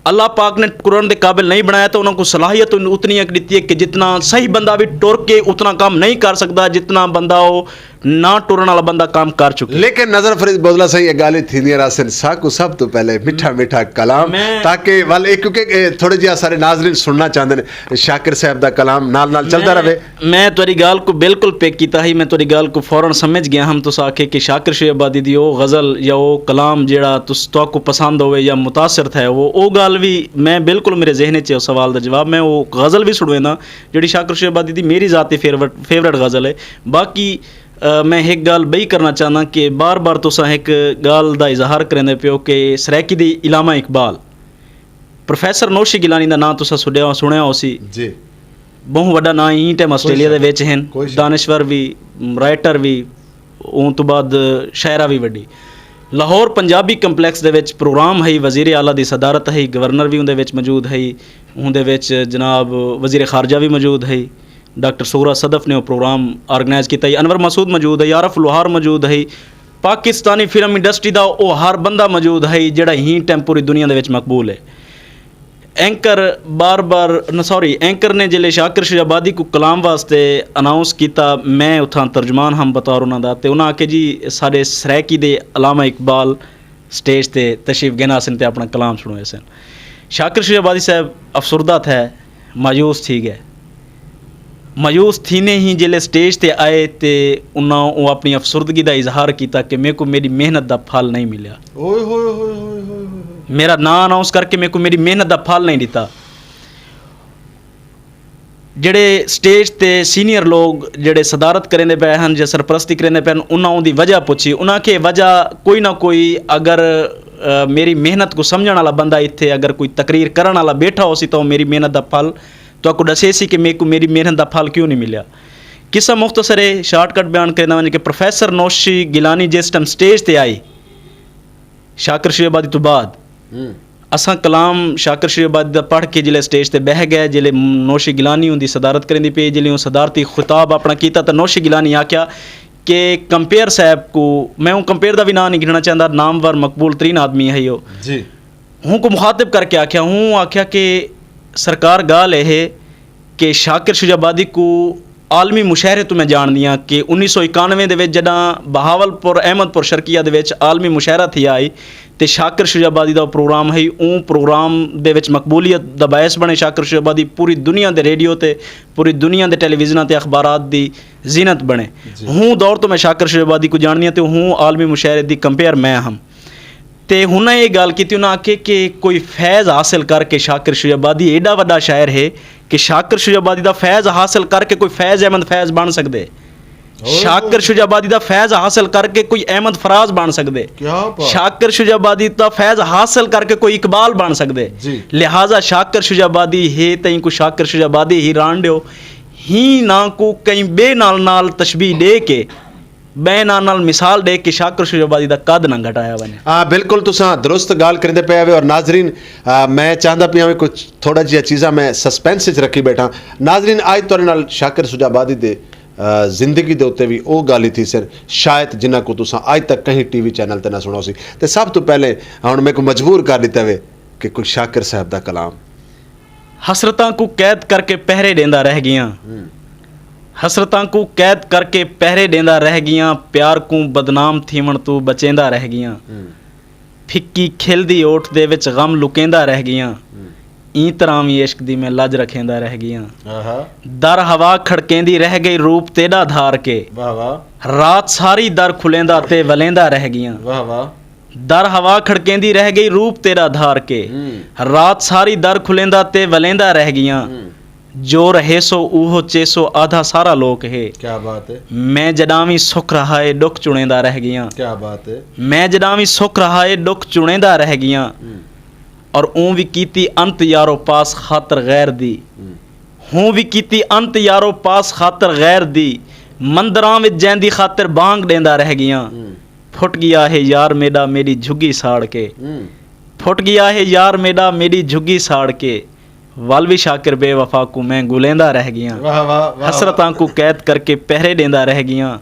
اللہ پاک نے ٹرن دے قابل نہیں بنایا، تو انہاں کو صلاحیت اتنی ایک دتی ہے کہ جتنا صحیح بندہ بھی ٹر کے اتنا کام نہیں کر سکدا، جتنا بندہ وہ نہ ٹرن والا بندہ کام کر چکے۔ لیکن نظر فرید بودلا سائیں، یہ گالیں تھیندیاں راسن سا کو سب تو پہلے میٹھا میٹھا کلام، میں تاکہ ول-، اے، کیونکہ، اے، تھوڑے جہا سارے ناظرین سننا چاہندے نے، شاکر صاحب دا کلام نال نال چلدا میں، رہے۔ میں تہاڈی گل کو بالکل پک کیتا ہی، میں تہاڈی گل کو فوراً سمجھ گیا ہم۔ تساں آکھے کہ شاکر شجاع آبادی دی او غزل یا او کلام جیڑا تس-، تہاکو پسند ہوئے یا متاثر تھے وہ، او گل بھی میں بالکل، میرے ذہن چ اس سوال دا جواب، میں او غزل بھی سنویندا جیڑی شاکر شجاع آبادی دی میری ذاتی فیورٹ، فیورٹ غزل ہے۔ باقی، آ، میں ایک گل بئی کرنا چاہنا کہ بار بار تساں ایک گل دا اظہار کریندے پیو کہ سرائیکی دی علامہ اقبال، پروفیسر نوشی گیلانی دا ناں تساں سنیا، سنیا ہو سی۔ جی۔ بہت وڈا ناں ہی ٹائم آسٹریلیا دے وچ ہن۔ کوئی شک۔ دانشور بھی، رائٹر بھی، اون تو بعد شاعرہ بھی وڈی۔ لاہور پنجابی کمپلیکس دے وچ پروگرام ہئی، وزیر اعلیٰ دی صدارت ہئی، گورنر بھی اون دے وچ موجود ہئی، اون دے وچ جناب وزیر خارجہ بھی موجود ہئی۔ ڈاکٹر سغرا صدف نے وہ پروگرام آرگنائز کیتا ہئی، انور مسعود موجود ہئی، عارف لوہار موجود ہئی۔ پاکستانی فلم انڈسٹری دا او ہر بندہ موجود ہئی جڑا ہی ٹائم پوری دنیا دے وچ مقبول ہے۔ اینکر بار بار، نہ، سوری، اینکر نے جلے شاکر شجاع آبادی کو کلام واسطے اناؤنس کیتا، میں اتھاں ترجمان ہم بطور انہاں دا، تے انہاں آکھیا جی ساڈے سرائیکی دے علامہ اقبال سٹیج تے تشریف گھن آسن تے اپنا کلام سنوے سن۔ شاکر شجاع آبادی صاحب افسردہ تھے، مایوس تھی گئے۔ مایوس تھی نے ہی جلے سٹیج تے آئے تے انہاں او اپنی افسردگی دا اظہار کیتا کہ میرے کو میری محنت دا پھل نہیں ملیا۔ اوئے ہوئے ہوئے ہوئے ہوئے ہوئے۔ میرا ناں اناؤنس کر کے میرے کو میری محنت دا پھل نہیں دتا۔ جڑے سٹیج تے سینئر لوگ جڑے صدارت کریندے پئے ہن یا سرپرستی کریندے پئے ہن، انہاں اوندی وجہ پچھی۔ انہاں کہ وجہ کوئی نہ کوئی، اگر، آ، میری محنت کو سمجھن والا بندہ اتھے اگر کوئی تقریر کرن والا بیٹھا ہو سی تو میری محنت دا پھل تو کو دسے سی کہ میرے کو میری محنت دا پھل کیوں نہیں ملیا۔ قصہ مختصر ہے، شارٹ کٹ بیان کرنا ونجے کہ پروفیسر نوشی گیلانی جس ٹائم سٹیج تے آئی شاکر شریف آبادی تو بعد، اساں کلام شاکر شریف آبادی دا پڑھ کے جلے سٹیج تے بہ گئے، جلے نوشی گیلانی ان دی صدارت کرن دی پئی، جلے ان صدارتی خطاب اپنا کیتا، تے نوشی گیلانی آکھیا کہ کمپیئر صاحب کو، میں اون کمپیئر دا بھی نام نہیں گھننا چاہندا، نامور مقبول ترین آدمی ہے یو۔ ہوں کو مخاطب کر کے آکھیا، ہوں آکھیا کہ سرکار گال اے ہے کہ شاکر شجاع آبادی کو عالمی مشاہرے تو میں جان دیاں کہ انیس سو اکانوے دے وچ جداں بہاول پور احمد پور شرقیہ دے وچ عالمی مشاہرہ تھی آئی، تے شاکر شجاع آبادی دا پروگرام ہے، اون پروگرام دے وچ مقبولیت دا باعث بنے۔ شاکر شجاع آبادی پوری دنیا دے ریڈیو تے، پوری دنیا دے ٹیلی ویژناں تے اخبارات دی زینت بنے۔ ہوں دور تو میں شاکر شجاع آبادی کو جان دیاں تے ہوں عالمی مشاہرے دی کمپیئر میں ہم۔ تے ہن یہ گل کیتی، انہاں آکھے کہ کوئی فیض حاصل کر کے شاکر شجاع آبادی ایڈا وڈا شاعر ہے کہ شاکر شجاع آبادی دا فیض حاصل کر کے کوئی فیض احمد فیض بن سکدے۔ شاکر شجاع آبادی دا فیض حاصل کر کے کوئی احمد فراز بن سکدے۔ شاکر شجاع آبادی دا فیض حاصل کر کے کوئی اقبال بن سکدے۔ لہذا شاکر شجاع آبادی ہے تئیں کو شاکر شجاع آبادی ہی ران دیو۔ ہی نہ کو کہیں بے نال نال تشبیہ دے کے بین نال مثال دے کے شاکر شجاع آبادی دا قد نہ گھٹایا ونجے۔ آ، بالکل، تساں درست گال کریندے پئے ہوئے۔ اور ناظرین، آ، میں چاہندا پیا وی کچھ تھوڑا جہا چیزاں میں سسپینس وچ رکھی بیٹھا۔ ناظرین، آج تہاڈے نال شاکر شجاع آبادی دے، آ، زندگی دے اُتے وی او گال ہی تھی سر، شاید جنہاں کو تساں آج تک کہیں ٹی وی چینل تے نہ سنو سی۔ تے سب تو پہلے ہن میں کو مجبور کر دیتا وے کہ کوئی شاکر صاحب دا کلام۔ حسرتاں کو قید کر کے پہرے دیندا رہ گیاں۔ حسرتاں کو قید کر کے پہرے دیندا رہ گیاں، پیار کو بدنام تھیون تو بچیندا رہ گیاں۔ پھکی کھل دی اوٹ دے وچ غم لکیندا رہ گیاں۔ ایں طرح وی عشق دی میں لج رکھیندا رہ گیاں۔ در ہوا کھڑکیندی رہ گئی روپ تیڈا دھار کے۔ رات ساری در کھلیندا تے ولیندا رہ گیاں۔ در ہوا کھڑکیندی رہ گئی روپ تیرا دھار کے۔ رات ساری در کھلیندا تے ولیندا رہ گیاں۔ جو رہے سو اوہو چیسو آدھا سارا لوک ہے۔ میں جڈاں وی سکھ رہا ہے ڈکھ چنیندا رہ گیاں۔ میں جڈاں وی سکھ رہا ہے ڈکھ چنیندا رہ گیاں۔ اور اون وی کیتی انت یارو پاس خاطر غیر دی۔ ہوں وی کیتی انت یارو پاس خاطر غیر دی۔ مندراں وچ جیندی خاطر بانگ ڈیندا رہ گیاں۔ پھٹ گیا ہے یار میڈا میڈی جھگی ساڑ کے۔ پھٹ گیا ہے یار میڈا میڈی جھگی ساڑ کے۔ ول وی شاکر بے وفا کو میں گلیندا رہ گیاں۔ حسرتاں کو قید کر کے پہرے ڈیندا رہ گیاں۔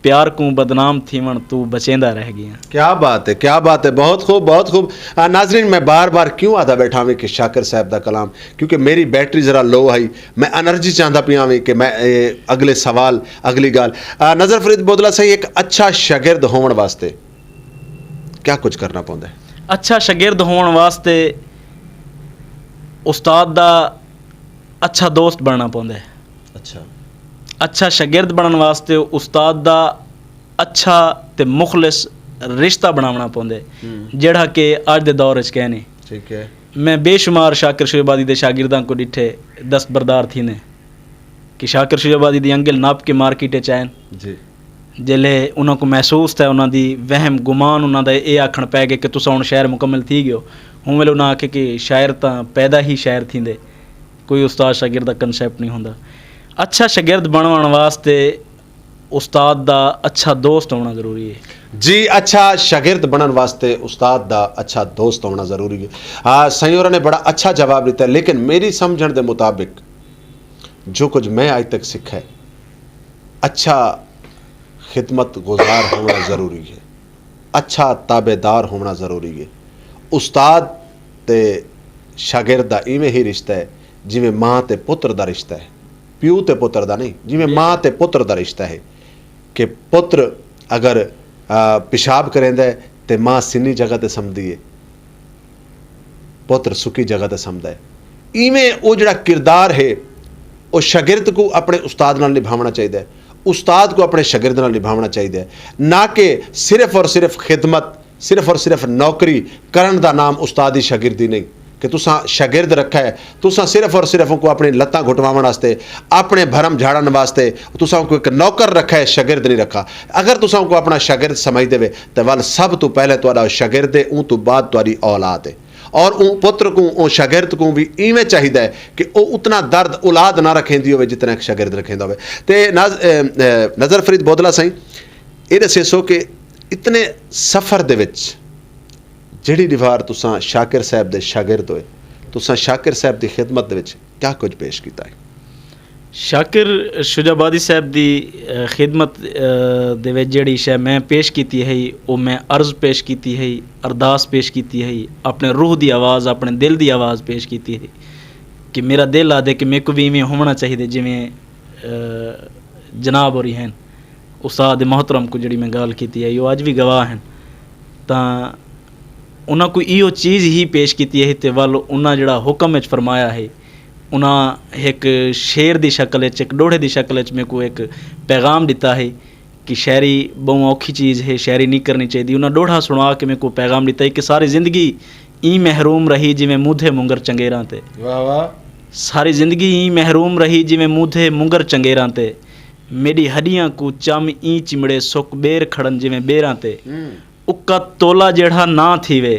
پیار کو بدنام تھیون تو بچیندا رہ گیاں۔ کیا بات ہے، کیا بات ہے، بہت خوب، بہت خوب۔ آ، ناظرین، میں بار بار کیوں آتا بیٹھا ہوں کہ شاکر صاحب دا کلام، کیونکہ میری بیٹری ذرا لو آئی، میں انرجی چاہتا پیا ہوں کہ میں، اے، اگلے سوال، اگلی گال۔ آ، نظر فرید بودلا صاحب، ایک اچھا شاگرد ہون واسطے کیا کچھ کرنا پوندا ہے؟ اچھا شاگرد ہون واسطے استاد دا اچھا دوست بننا پوندا ہے۔ اچھا۔ اچھا شاگرد بنن واسطے استاد دا اچھا تے مخلص رشتہ بناونا پوندا ہے، جیڑا کہ اج دے دور وچ کہہ نہیں۔ میں بے شمار شاکر شجاع آبادی دے شاگرداں کو ڈٹھے، دستبردار تھی نے کہ شاکر شجاع آبادی دی انگل ناپ کے مارکیٹ وچ آئے۔ جلے انہاں کو محسوس تھا، انہاں دی وہم گمان، انہاں دا اے آکھن پے گئے کہ تساں ہن شاعر مکمل تھی گئے ہو۔ ہوں ویلے انہاں آکھے کہ شاعر تاں پیدا ہی شاعر تھیندے، کوئی استاد شاگرد دا کنسیپٹ نہیں ہوندا۔ اچھا شاگرد بنوان واسطے استاد دا اچھا دوست ہونا ضروری ہے۔ جی، اچھا شاگرد بنن واسطے استاد دا اچھا دوست ہونا ضروری ہے۔ آ، سائیں ہوراں نے بڑا اچھا جواب دیتا ہے، لیکن میری سمجھن دے مطابق جو کچھ میں اج تک سکھا ہے، اچھا خدمت گزار ہونا ضروری ہے، اچھا تابعدار ہونا ضروری ہے۔ استاد تے شاگرد دا ایویں ہی رشتہ ہے جویں ماں تے پتر دا رشتہ ہے، پیو تے پتر دا نہیں، جویں ماں تے پتر دا رشتہ ہے کہ پتر اگر، آ، پیشاب کریندا ہے تے ماں سنی جگہ تے سمدی ہے، پتر سکی جگہ تے سمدا ہے۔ ایویں او جڑا کردار ہے، او شاگرد کو اپنے استاد نال نبھاونا چاہیدا ہے، استاد کو اپنے شاگرد نال نبھاونا چاہیدا ہے، نہ کہ صرف اور صرف خدمت، صرف اور صرف نوکری کرن دا نام استادی شاگردی نہیں۔ کہ تساں شاگرد رکھا ہے، تساں صرف اور صرف ان کو اپنی لتاں گھٹواون واسطے، اپنے بھرم جھاڑن واسطے، تساں ان کو ایک نوکر رکھا ہے، شاگرد نہیں رکھا۔ اگر تساں ان کو اپنا شاگرد سمجھدے وے، تے ول سب تو پہلے تہاڈا شاگرد ہے، اون تو بعد تہاڈی اولاد ہے۔ اور اون پتر کو، اون شاگرد کو بھی ایویں چاہیدا ہے کہ او اتنا درد اولاد نہ رکھیندی ہوئے جتنا ایک شاگرد رکھیندا ہوئے۔ تے ناز-، اے، اے، نظر فرید بودلا سائیں، اے دسے سو کہ اتنے سفر دے وچ جڑی دیوار تساں شاکر صاحب دے شاگرد ہوئے، تساں شاکر صاحب دی خدمت دے وچ کیا کچھ پیش کیتا ہے؟ شاکر شجاع آبادی صاحب دی، اے، خدمت، اے، دے وچ جڑی شے میں پیش کیتی ہے، او میں عرض پیش کیتی ہے، ارداس پیش کیتی ہے، اپنے روح دی آواز، اپنے دل دی آواز پیش کیتی ہے کہ میرا دل آ دے کہ میرے کو بھی ایویں ہونا چاہیے جویں، اے، جناب ہو رہی ہیں، استاد محترم کو جڑی میں گل کیتی ہے، او اج بھی گواہ ہیں۔ تاں انہاں کو ایہو چیز ہی پیش کیتی ہے تے ول انہاں جڑا حکم وچ فرمایا ہے، انہاں ایک شعر دی شکل وچ، ایک ڈوہڑے دی شکل وچ میرے کو ایک پیغام دتا ہے کہ شاعری بہوں اوکھی چیز ہے، شاعری نہیں کرنی چاہیے۔ انہاں ڈوہڑا سنا کے میرے کو پیغام دتا ہے کہ ساری زندگی ای محروم رہی جویں مودھے مونگر چنگیراں تے۔ واہ واہ۔ ساری زندگی ای محروم رہی جویں مودھے مونگر چنگیراں تے۔ میری ہڈیاں کو چم ای چمڑے سک بیر کھڑن جویں بیراں تے۔ اکا تولا جیڑھا نہ تھیوے،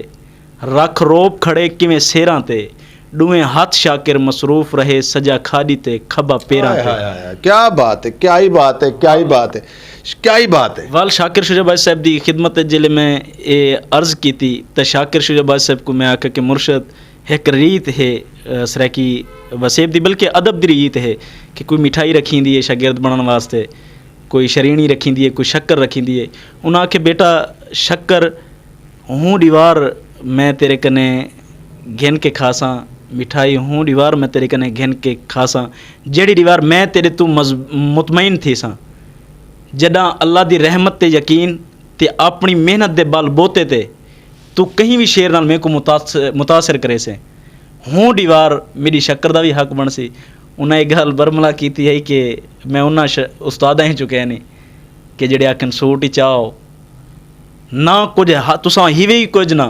رکھ روپ کھڑے کیویں سیراں تے۔ ڈوہیں ہتھ شاکر مصروف رہے، سجا کھاڈی تے کھبا پیراں ہائے تے۔ ہائے ہائے ہائے، کیا بات ہے، کیا ہی بات ہے، کیا ہی بات ہے، کیا ہی بات ہے۔ ول شاکر شجاع بخش صاحب دی خدمت وچ جلے میں اے عرض کیتی تے شاکر شجاع بخش صاحب کو میں آکھیا کہ مرشد، ایک ریت ہے، اے، سرائیکی وسیب دی، بلکہ ادب دی ریت ہے کہ کوئی مٹھائی رکھی دی ہے شاگرد بنن واسطے، کوئی شرینی رکھی دی ہے، کوئی شکر رکھی دی ہے۔ انہاں آکھے، "بیٹا، شکر ہوں دیوار میں تیرے کنے گھن کے کھاساں، مٹھائی ہوں دیوار میں تیرے کنے گھن کے کھاساں، جیڑی دیوار میں تیرے تو مز-، مطمئن تھی ساں۔" جڈاں اللہ دی رحمت تے یقین تے اپنی محنت دے بل بوتے تے تو کہیں بھی شعر نال میرے کو متاثر، متاثر کرے سے۔ ہوں دیوار میری شکر دا بھی حق بن سی۔ انہاں یہ گل برملا کیتی ہے کہ میں انہاں ش-، استاداں ہی چکے نہیں کہ جڑے آکھن سوٹ ہی چاہو نہ کچھ ہا-، تساں ہی وی کچھ نہ۔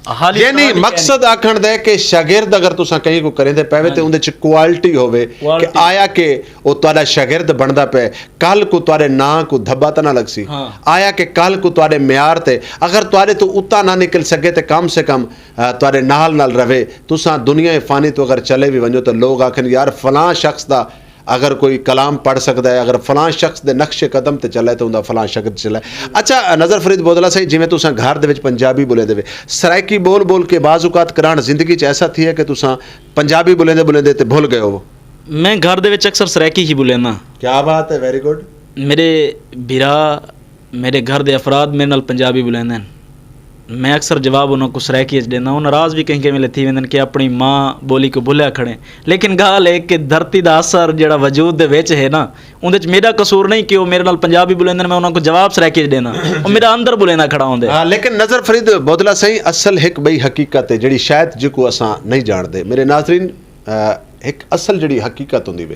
حالی یعنی سوال ہی مقصد آکھن دے کہ شاگرد اگر تساں کہیں کو کریں دے پے تے ہاں جی۔ اون دے چ کوالٹی ہوے کہ کوالٹی۔ آیا کہ او تہاڈا شاگرد بندا پے، کل کو تہاڈے ناں کو دھبا تے نہ لگ سی۔ ہاں۔ آیا کہ کل کو تہاڈے معیار تے اگر تہاڈے تو اتا نہ نکل سکے تے کم سے کم، آ، تہاڈے نال نال رہے۔ تساں دنیا فانی تو اگر چلے بھی ونجو تو لوگ آکھن، "یار، فلاں شخص دا اگر کوئی کلام پڑھ سکدا ہے، اگر فلاں شخص دے نقش قدم تے چلے تے اوندا فلاں شخص چلے۔" اچھا، نظر فرید بودلا سائیں، جویں تساں گھر دے وچ پنجابی بولے دے وے، سرائیکی بول بول کے بعض اوقات کران زندگی چ ایسا تھی ہے کہ تساں پنجابی بولے دے بولے دے تے بھول گئے ہو؟ میں گھر دے وچ اکثر سرائیکی ہی بولینا۔ کیا بات ہے، ویری گڈ۔ میرے بھرا، میرے گھر دے افراد میرے نال پنجابی بولیندے ہن۔ میں اکثر جواب انہاں کو سرائیکی وچ دینا، وہ ناراض بھی کہیں کہیں ویلے تھی ویندے ہن کہ اپنی ماں بولی کو بھولیا کھڑے۔ لیکن گال ہے کہ دھرتی دا اثر جڑا وجود دے وچ ہے نا، اون دے وچ میرا قصور نہیں کہ وہ میرے نال پنجابی بولیندے ہن، میں انہاں کو جواب سرائیکی وچ دینا، وہ میرا اندر بولیندا کھڑا ہوندے۔ ہاں، لیکن نظر فرید بودلا سائیں، اصل ایک بئی حقیقت ہے جڑی شاید جکو اساں نہیں جاندے۔ میرے ناظرین، آ، ایک اصل جڑی حقیقت ہوندی وے،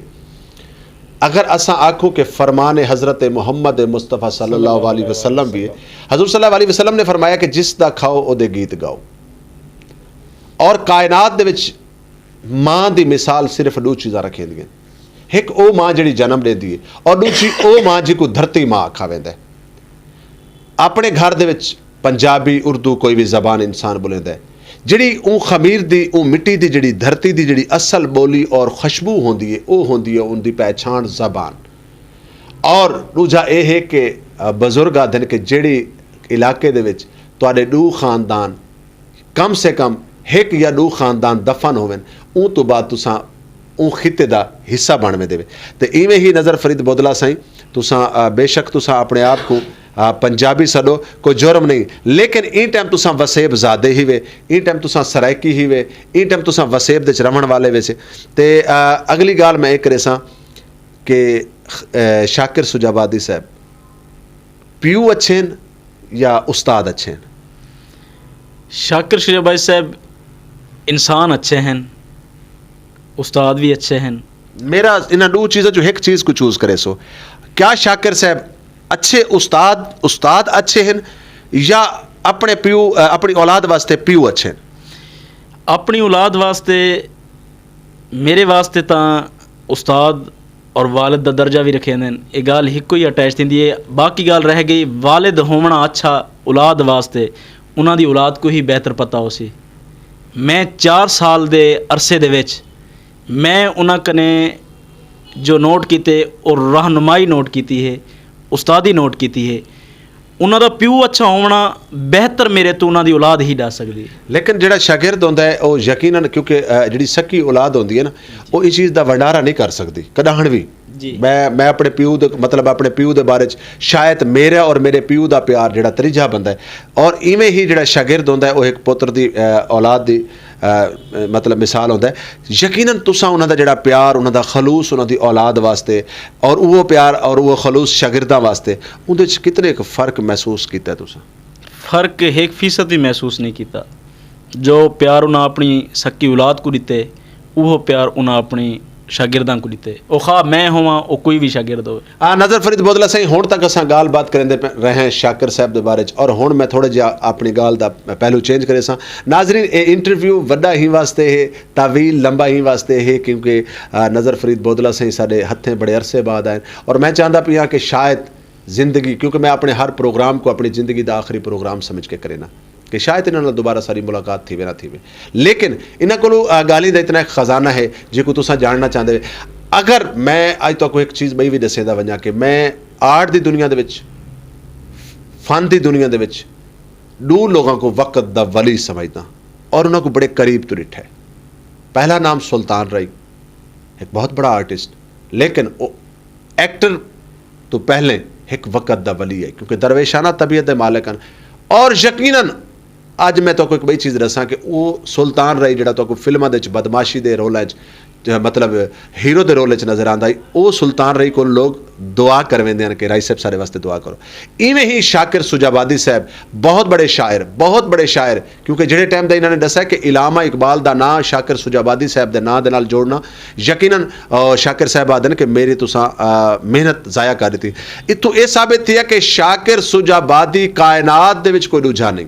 اگر اساں آکھو کہ فرمان حضرت محمد مصطفیٰ صلی اللہ علیہ وسلم بھی ہے، حضور صلی اللہ علیہ وسلم نے فرمایا کہ جس دا کھاؤ او دے گیت گاؤ۔ اور کائنات دے وچ ماں دی مثال صرف دو چیزاں رکھیں دیاں، ایک او ماں جڑی جنم دے دی ہے اور دوسری او ماں جی کو دھرتی ماں آکھا ویندا ہے۔ اپنے گھر دے وچ پنجابی، اردو، کوئی بھی زبان انسان بولیندا ہے، جڑی اون خمیر دی، اون مٹی دی، جڑی دھرتی دی جڑی اصل بولی اور خوشبو ہوندی ہے، او ہوندی ہے اون دی پہچان زبان۔ اور دوجا اے ہے کہ، آ، بزرگ آدھن کہ جڑی علاقے دے وچ تواڈے دو خاندان کم سے کم ایک یا دو خاندان دفن ہوون، اون تو بعد تساں اون خطے دا حصہ بن ویندے وے۔ تے ایویں ہی نظر فرید بودلا سائیں، تساں، آ، بے شک تساں اپنے آپ کو، آ، پنجابی سڈو، کوئی جرم نہیں، لیکن این ٹائم تساں وسیب زادے ہی وے، این ٹائم تساں سرائیکی ہی وے، این ٹائم تساں وسیب دے وچ رہن والے وے سے۔ تے، آ، اگلی گال میں ایک کرے ساں کہ، آ، شاکر سجابادی صاحب پیو اچھے ہن یا استاد اچھے ہن؟ شاکر شجاع بھائی صاحب انسان اچھے ہن، استاد بھی اچھے ہن۔ میرا انہاں دو چیزاں چوں ایک چیز کو چوز کرے سو، کیا شاکر صاحب اچھے استاد، استاد اچھے ہن یا اپنے پیو، اپنی اولاد واسطے پیو اچھے ہن؟ اپنی اولاد واسطے، میرے واسطے تاں استاد اور والد دا درجہ بھی رکھے ہیں۔ یہ گال ہکو ہی اٹیچ تھی ہے۔ باقی گال رہ گئی، والد ہونا اچھا اولاد واسطے، انہاں دی اولاد کو ہی بہتر پتہ ہو سی۔ میں چار سال دے عرصے دے وچ میں انہاں کنے جو نوٹ کیتے اور رہنمائی نوٹ کیتی ہے، استادی نوٹ کیتی ہے، انہاں دا پیو اچھا ہونا بہتر میرے تو انہاں دی اولاد ہی ڈا سکدی ہے۔ لیکن جڑا شاگرد ہوندا ہے، او یقیناً، کیونکہ، اہ، جڑی سکی اولاد ہوندی ہے نا، او اس چیز دا ونڈارا نہیں کر سکدی کڈاہن وی۔ جی۔ میں میں اپنے پیو دے، مطلب، اپنے پیو دے بارے چ، شاید میرا اور میرے پیو دا پیار جڑا تریجھا بندہ ہے، اور ایویں ہی جڑا شاگرد ہوندا ہے، او ایک پتر دی، اہ، اولاد دی، اہ، مطلب، مثال ہوندا ہے۔ یقیناً تساں انہاں دا جڑا پیار، انہاں دا خلوص، انہاں دی اولاد واسطے، اور وہ پیار اور وہ خلوص شاگرداں واسطے، اون دے چ کتنے ایک فرق محسوس کیتا ہے تساں؟ فرق ایک فیصد بھی محسوس نہیں کیتا۔ جو پیار انہاں اپنی سکی اولاد کو دیتے، وہ پیار انہاں اپنی شاگرداں کو دیتے۔ او خواہ میں ہواں، او کوئی بھی شاگرد ہوئے۔ آ، نظر فرید بودلا سائیں، ہن تک اساں گال بات کریندے پے رہے ہیں شاکر صاحب دے بارے چ، اور ہن میں تھوڑا جہا اپنی گال دا پہلو چینج کرے ساں۔ ناظرین، اے انٹرویو وڈا ہی واسطے ہے، طویل لمبا ہی واسطے ہے، کیونکہ، آ، نظر فرید بودلا سائیں ساڈے ہتھیں بڑے عرصے بعد آئے، اور میں چاہندا پیاں کہ شاید زندگی، کیونکہ میں اپنے ہر پروگرام کو اپنی زندگی دا آخری پروگرام سمجھ کے کرے نا، کہ شاید انہاں نال دوبارہ ساری ملاقات تھی وے نہ تھی وے۔ لیکن انہاں کولوں، آ، گالیاں دا اتنا ایک خزانہ ہے، جے کو تساں جاننا چاہندے وے۔ اگر میں اج تہاکوں ایک چیز بئی وی دسیندا ونجاں کہ میں آرٹ دی دنیا دے وچ، فن دی دنیا دے وچ دو لوگاں کو وقت دا ولی سمجھدا، اور انہاں کو بڑے قریب تو ڈٹھا ہے۔ پہلا نام سلطان رائی، ایک بہت بڑا آرٹسٹ، لیکن او ایکٹر تو پہلے ایک وقت دا ولی ہے، کیونکہ درویشانہ طبیعت دے مالک ہیں۔ اور یقیناً اج میں تہاکوں ایک بڑی چیز دساں کہ او سلطان رائی جڑا تہاکوں فلماں دے وچ بدمعاشی دے رول وچ، مطلب، ہیرو دے رول وچ نظر آندا ہے، او سلطان رائی کول لوگ دعا کرویندے ہیں کہ رائی صاحب سارے واسطے دعا کرو۔ ایویں ہی شاکر سجابادی صاحب، بہت بڑے شاعر، بہت بڑے شاعر، کیونکہ جڑے ٹائم دا انہاں نے دسیا کہ علامہ اقبال دا ناں شاکر سجابادی صاحب دے ناں دے نال جوڑنا، یقیناً، آ، شاکر صاحب آدن کہ میری تساں، آ، محنت ضائع کر دتی۔ اتھوں اے ثابت تھیا کہ شاکر سجابادی کائنات دے وچ کوئی دوجھا نہیں،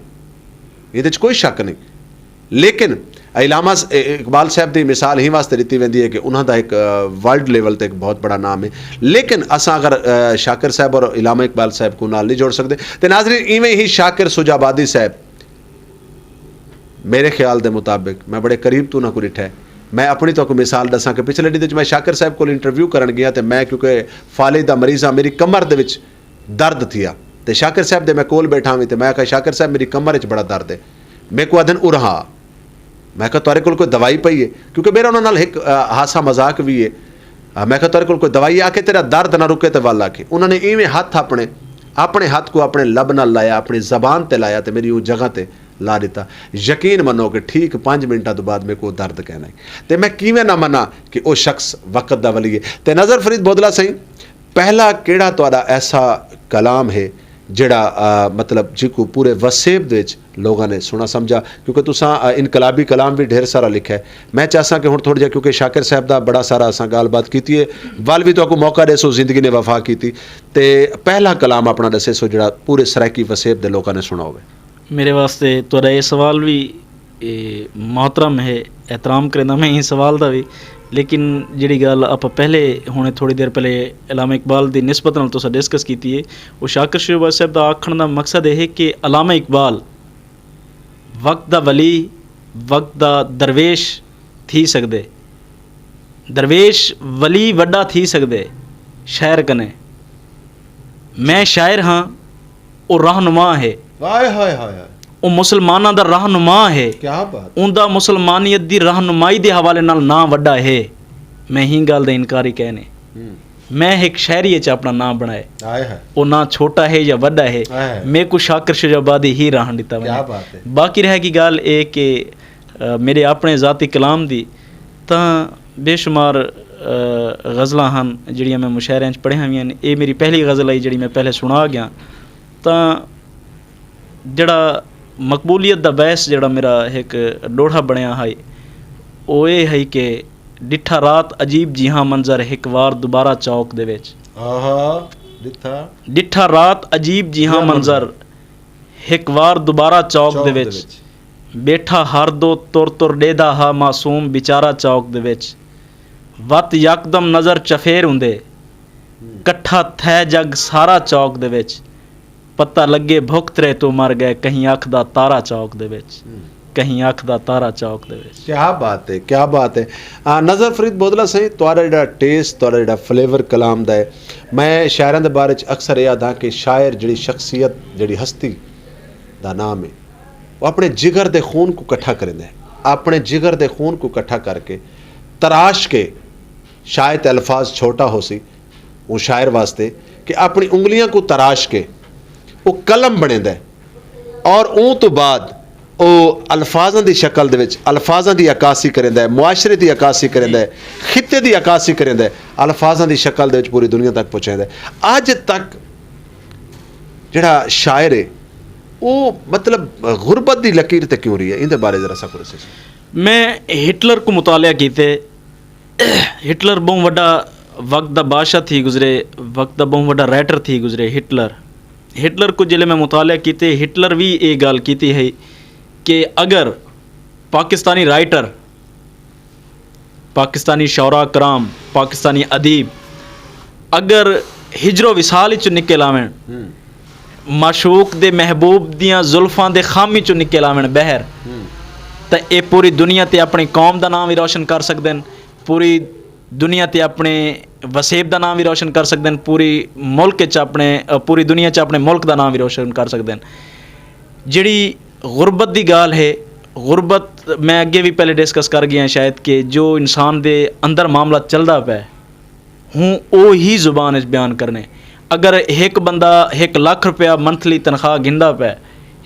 اے دے وچ کوئی شک نہیں۔ لیکن علامہ س-، اے-، اقبال صاحب دی مثال ہی واسطے دتی ویندی ہے کہ انہاں دا ایک، آ، ورلڈ لیول تے ایک بہت بڑا نام ہے۔ لیکن اساں اگر، آ، شاکر صاحب اور علامہ اقبال صاحب کو نال نہیں جوڑ سکدے، تے ناظرین، ایویں ہی شاکر سجابادی صاحب، میرے خیال دے مطابق، میں بڑے قریب تو انہاں کو ڈٹھا ہے۔ میں اپنی تو کو مثال دساں کہ پچھلے دن وچ میں شاکر صاحب کول انٹرویو کرن گیا، تے میں کیونکہ فالج دا مریض ہاں، میری کمر دے وچ درد تھیا، تے شاکر صاحب دے میں کول بیٹھا ہوئی، تے میں کہا، "شاکر صاحب، میری کمر وچ بڑا درد ہے۔" میں کو آدن، "ارہا۔" میں کہا، "تہاڈے کول کوئی دوائی پئی ہے؟" کیونکہ میرا انہاں نال ایک، آ، ہاسا مذاق بھی ہے۔ آ، میں کہا، "تہاڈے کول کوئی دوائی آ کے تیرا درد نہ رکے تے ول آ کے۔" انہاں نے ایویں ہاتھ اپنے، اپنے ہاتھ کو اپنے لب نال لایا، اپنی زبان تے لایا تے میری اون جگہ تے لا دیتا۔ یقین منو کہ ٹھیک پانچ منٹاں تو بعد میرے کو درد کہنا ہے۔ تے میں کیویں نہ منا کہ او شخص وقت دا ولی ہے۔ تے نظر فرید بودلا سائیں، پہلا کیڑا تہاڈا ایسا کلام ہے جڑا، آ، مطلب، جی کو پورے وسیب دے وچ لوگاں نے سنا سمجھا؟ کیونکہ تساں، آ، انقلابی کلام بھی ڈھیر سارا لکھا ہے۔ میں چاہساں کہ ہن تھوڑا جہا، کیونکہ شاکر صاحب دا بڑا سارا اساں گل بات کیتی ہے، ول بھی تہاکوں موقع دے سو، زندگی نے وفا کیتی، تے پہلا کلام اپنا دسے سو جڑا پورے سرائیکی وسیب دے لوگاں نے سنا ہوئے۔ میرے واسطے تہاڈا یہ سوال بھی، اے، محترم ہے، احترام کرنا میں یہ سوال دا بھی۔ لیکن جڑی گل آپ پہلے، ہن تھوڑی دیر پہلے علامہ اقبال دی نسبت نال تساں ڈسکس کیتی ہے، وہ شاکر شہباز صاحب دا آکھن دا مقصد یہ ہے کہ علامہ اقبال وقت دا ولی، وقت دا درویش تھی سکدے۔ درویش ولی وڈا تھی سکدے شاعر کنے۔ میں شاعر ہاں، او رہنما ہے۔ ہائے ہائے ہائے ہائے۔ او مسلماناں دا رہنما ہے۔ کیا بات۔ اوندا مسلمانیت دی رہنمائی دے حوالے نال ناں وڈا ہے۔ میں ہی گل دا انکاری کہنے۔ ہوں۔ میں ایک شاعری وچ اپنا ناں بنائے۔ ہائے ہائے۔ او ناں چھوٹا ہے یا وڈا ہے، ہائے ہائے۔ میں کو شاکر شجاع آبادی ہی راہن دیتا کیا ونجے۔ بات ہے۔ باقی رہ گئی گل اے کہ، آ، میرے اپنے ذاتی کلام دی تاں بے شمار، آ، غزلاں ہن جڑیاں میں مشاعرے وچ پڑھیاں ہوئیاں نے۔ اے میری پہلی غزل آئی جڑی میں پہلے سنا گیا۔ تاں جڑا مقبولیت دا باعث جڑا میرا ایک ڈوڑھا بنیا ہے، او اے ہے کہ ڈٹھا رات عجیب جیہاں منظر، ایک وار دوبارہ چوک دے وچ۔ آہا، ڈٹھا۔ ڈٹھا رات عجیب جیہاں منظر، ایک وار دوبارہ چوک دے وچ۔ بیٹھا ہر دو تر تر ڈیدا ہا معصوم بیچارہ چوک دے وچ۔ وت یکدم نظر چفیر ہوندے، کٹھا تھے جگ سارا چوک دے وچ۔ پتہ لگے بھکترے تو مر گئے، کہیں اکھ دا تارا چوک دے وچ۔ کہیں اکھ دا تارا چوک دے وچ۔ کیا بات ہے، کیا بات ہے۔ آ، نظر فرید بودلا سائیں، تہاڈا جڑا ٹیسٹ، تہاڈا جڑا فلیور کلام دا ہے، میں شاعراں دے بارے چ اکثر یہ آدھا کہ شاعر جڑی شخصیت، جڑی ہستی دا نام ہے، وہ اپنے جگر دے خون کو اکٹھا کریندا ہے، اپنے جگر دے خون کو اکٹھا کر کے تراش کے، شاید الفاظ چھوٹا ہو سی، وہ شاعر واسطے کہ اپنی انگلیاں کو تراش کے وہ قلم بنیندا ہے اور اون تو بعد او الفاظاں دی شکل دے وچ الفاظاں دی عکاسی کریندا ہے، معاشرے دی عکاسی کریندا ہے، خطے دی عکاسی کریندا ہے، الفاظاں دی شکل دے وچ پوری دنیا تک پہنچیندا ہے۔ اج تک جڑا شاعر ہے، او مطلب غربت دی لکیر تے کیوں رہی ہے؟ ایندے بارے ذرا سا کچھ دسو۔ میں ہٹلر کو مطالعہ کیتے۔ ہٹلر بہوں وڈا وقت دا بادشاہ تھی گزرے، وقت دا بہوں وڈا رائٹر تھی گزرے۔ ہٹلر ہٹلر کو جلے میں مطالعہ کیتے، ہٹلر بھی یہ گل کیتی ہے کہ اگر پاکستانی رائٹر، پاکستانی شعراء کرام، پاکستانی ادیب اگر ہجر و وصال چ نکل آون، معشوق دے محبوب دیاں زلفاں دے خامی چ نکل آون بہر، تے اے پوری دنیا تے اپنی قوم دا نام بھی روشن کر سکدے ہن، پوری دنیا تے اپنے وسیب دا نام بھی روشن کر سکدے ہن، پوری ملک چ اپنے، پوری دنیا چ اپنے ملک دا نام بھی روشن کر سکدے ہن۔ جڑی غربت دی گال ہے، غربت میں اگے بھی پہلے ڈسکس کر گیا شاید، کہ جو انسان دے اندر معاملہ چلدا پے ہوں، او ہی زبان وچ بیان کرنے۔ اگر ایک بندہ ایک لاکھ روپیہ منتھلی تنخواہ گھندا پے،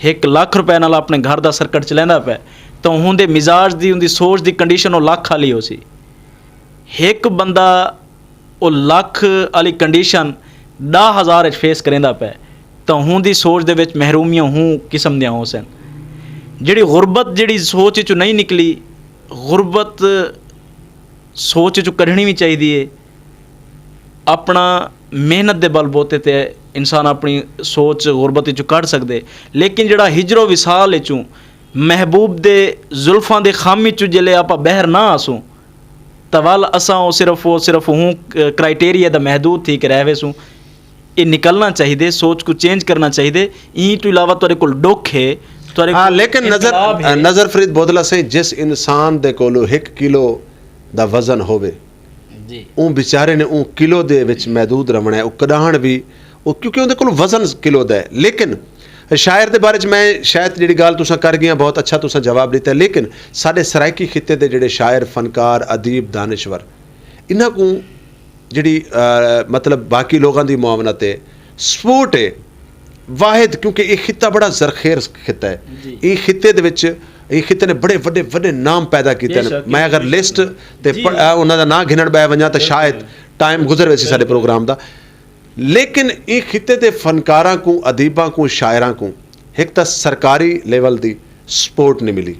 ایک لاکھ روپے نال اپنے گھر دا سرکٹ چلیندا پے، تو ہوں دے مزاج دی، اون دی سوچ دی کنڈیشن او لاکھ والی ہو سی۔ ایک بندہ او لاکھ والی کنڈیشن دہ ہزار وچ فیس کریندا پے، تو ہوں دی سوچ دے وچ محرومیاں ہوں قسم دیاں ہو سن۔ جڑی غربت جڑی سوچ چوں نہیں نکلی، غربت سوچ چوں کڈھنی بھی چاہیے۔ اپنا محنت دے بل بوتے تے انسان اپنی سوچ غربت چوں کڈ سکدے، لیکن جڑا ہجر و وصال چوں، محبوب دے زلفاں دے خامی چوں جلے آپا بہر نہ آسوں، تاں ول اساں او صرف او صرف ہوں کرائٹیریا دا محدود تھی کے رہ ویسوں۔ اے نکلنا چاہیدے، سوچ کو چینج کرنا چاہیدے۔ ایں تو علاوہ تہاڈے کول ڈکھ ہے، تہاڈے ہاں، کول لیکن نظر انقلاب ہے۔ نظر فرید بودلا سے، جس انسان دے کولو ایک کلو دا وزن ہووے، جی۔ اون بیچارے نے اون کلو دے وچ محدود رہنا ہے، او کڈاہن بھی، او کیونکہ اون دے کول وزن کلو دا ہے۔ لیکن شاعر دے بارے چ میں شاید جڑی گل تساں کر گئیاں، بہت اچھا تساں جواب دیتا ہے، لیکن ساڈے سرائیکی خطے دے جڑے شاعر، فنکار، ادیب، دانشور، انہاں کو جڑی، آ، مطلب باقی لوگاں دی معاونت ہے، سپورٹ ہے، واحد، کیونکہ یہ خطہ بڑا زرخیر خطہ ہے۔ جی۔ یہ خطے دے وچ، یہ خطے نے بڑے وڈے وڈے نام پیدا کیتے بے ہیں۔ شک، میں اگر بے شک۔ لسٹ تے جی۔ پ-، آ، انہاں دا نام گھنن بہ ونجاں تے بالکل۔ شاید ٹائم گزر ویسی سارے بالکل۔ پروگرام دا۔ لیکن یہ خطے دے فنکاراں کو، ادیباں کو، شاعراں کو ایک تاں سرکاری لیول دی سپورٹ نہیں ملی،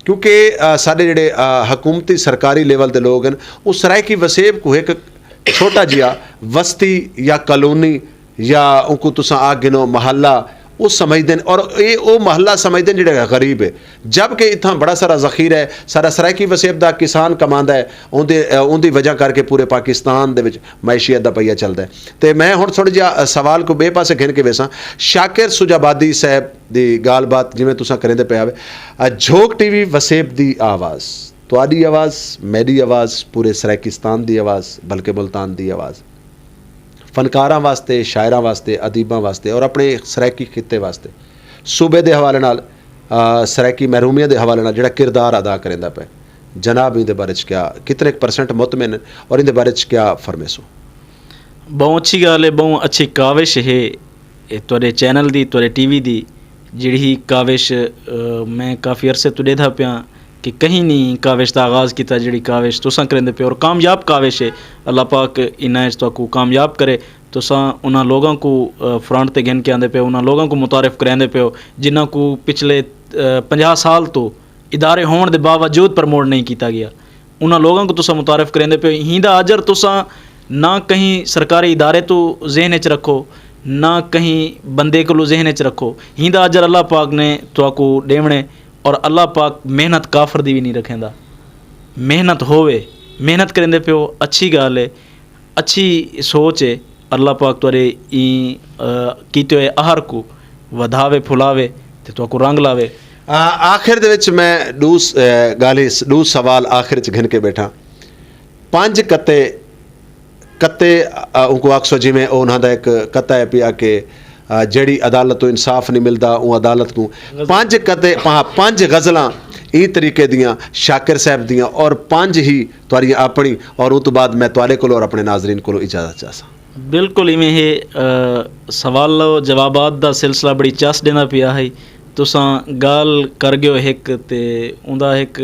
کیونکہ، آ، ساڈے جڑے، آ، حکومتی سرکاری لیول دے لوگ ہیں، وہ سرائیکی وسیب کو ایک چھوٹا جہا وستی یا کالونی یا ان کو تساں آ گنو محلہ، وہ سمجھدے ہیں اور اے او محلہ سمجھدے ہیں جڑا غریب ہے، جبکہ اتھاں بڑا سارا ذخیرہ ہے۔ سارا سرائیکی وسیب دا کسان کماندا ہے، اون دے، اون دی وجہ کر کے پورے پاکستان دے وچ معیشت دا پہیہ چلدا ہے۔ تے میں ہن تھوڑا جہا سوال کو بے پاسے گھن کے ویساں، شاکر سجابادی صاحب دی گال بات جویں تساں کریندے پے آوے، آ، جھوک ٹی وی وسیب دی آواز، تہاڈی آواز، میری آواز، پورے سرائیکستان دی آواز، بلکہ ملتان دی آواز، فنکاراں واسطے، شاعراں واسطے، ادیباں واسطے اور اپنے سرائیکی خطے واسطے صوبے دے حوالے نال، آ، سرائیکی محرومیاں دے حوالے نال جڑا کردار ادا کریندا پے، جناب ایندے بارے چ کیا، کتنے ایک پرسنٹ مطمئن ہیں اور ایندے بارے چ کیا فرمیسو؟ بہوں اچھی گل ہے، بہوں اچھی کاوش ہے، اے تہاڈے چینل دی، تہاڈے ٹی وی دی جڑی ہی کاوش، اہ، میں کافی عرصے تو ڈیدھا پیاں کہ کہیں نہیں کاوش دا آغاز کیتا، جڑی کاوش تساں کریندے پے اور کامیاب کاوش ہے۔ اللہ پاک انہاں اچ تہاکوں کامیاب کرے۔ تساں انہاں لوگاں کو، اہ، فرنٹ تے گھن کے آندے پے ہو، انہاں لوگاں کو متعارف کریندے پے ہو جنہاں کو پچھلے، اہ، پنجاہ سال تو ادارے ہون دے باوجود پروموٹ نہیں کیتا گیا۔ انہاں لوگاں کو تساں متعارف کریندے پے ہو۔ ہیندا اجر تساں نہ کہیں سرکاری ادارے تو ذہن اچ رکھو، نہ کہیں بندے کو ذہن اچ رکھو۔ ہیندا اجر اللہ پاک نے تہاکو ڈیونے، اور اللہ پاک محنت کافر دی بھی نہیں رکھیندا۔ محنت ہووے، محنت کریندے پے ہو، اچھی گل ہے، اچھی سوچ ہے۔ اللہ پاک تہاڈے ایں، آ، کیتے ہوئے اہر کو ودھاوے، پھلاوے تے تہاکو رنگ لاوے۔ آ، آخر دے وچ میں ڈو س-، اے، گالیں س-، ڈو سوال آخر وچ گھن کے بیٹھا۔ پنج کتے، کتے، آ، ان کو آکسو جی میں او انہاں دا ایک کتا ہے پیا کہ، آ، جیڑی عدالت تو انصاف نہیں ملدا، او عدالت کو پنج کتے، پا-، پنج غزلاں ای طریقے دیاں، شاکر صاحب دیاں، اور پنج ہی تواریاں اپنی، اور اس تو بعد میں تواڈے کولوں اور اپنے ناظرین کولوں اجازت چاہساں۔ بالکل ایویں ہے، آ، سوال و جوابات دا سلسلہ بڑی چس ڈیندا پیا ہے۔ تساں گال کر گیو ہک تے اوندا ہک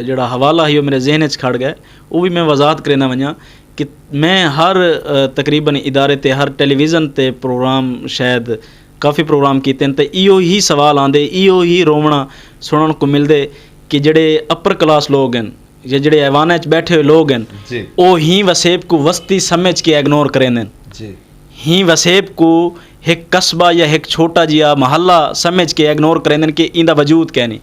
جڑا حوالہ ہے، او میرے ذہن وچ کھڑ گیا۔ او بھی میں وضاحت کرنا ونجاں کہ میں ہر، آ، تقریباً ادارے تے، ہر ٹیلی ویژن تے پروگرام، شاید کافی پروگرام کیتے ہیں، تے ایہو ہی سوال آندے، ایہو ہی روونا سنن کو ملدے کہ جڑے اپر کلاس لوگ ہیں، یا جڑے ایواناں وچ بیٹھے ہوئے لوگ ہیں، جی۔ او ہی وسیب کو وستی سمجھ کے اگنور کریندے ہیں۔ جی۔ ہی وسیب کو ایک قصبہ یا ایک چھوٹا جیا محلہ سمجھ کے اگنور کریندے ہیں کہ ایندا وجود کہہ نہیں۔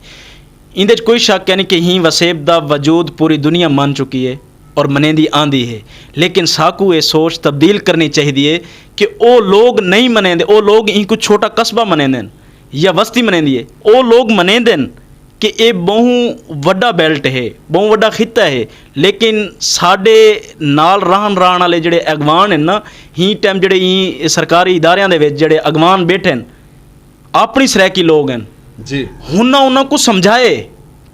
ایندے وچ کوئی شک کہہ نہیں کہ ہی وسیب دا وجود پوری دنیا من چکی ہے اور منیندی آندی ہے۔ لیکن ساکو یہ سوچ تبدیل کرنی چاہیے کہ او لوگ نہیں منیندے، او لوگ ہی کو چھوٹا قصبہ منیندے ہیں یا وستی منیندی ہے۔ او لوگ منیندے ہیں کہ اے بہوں وڈا بیلٹ ہے، بہوں وڈا خطہ ہے، لیکن ساڈے نال رہن رہن والے جڑے اگوان ہیں نا، ہی ٹائم جڑے ہی سرکاری اداریاں دے وچ جڑے اگوان بیٹھے ہیں، اپنی سرائیکی لوگ ہیں۔ جی۔ ہن نہ انہاں کو سمجھائے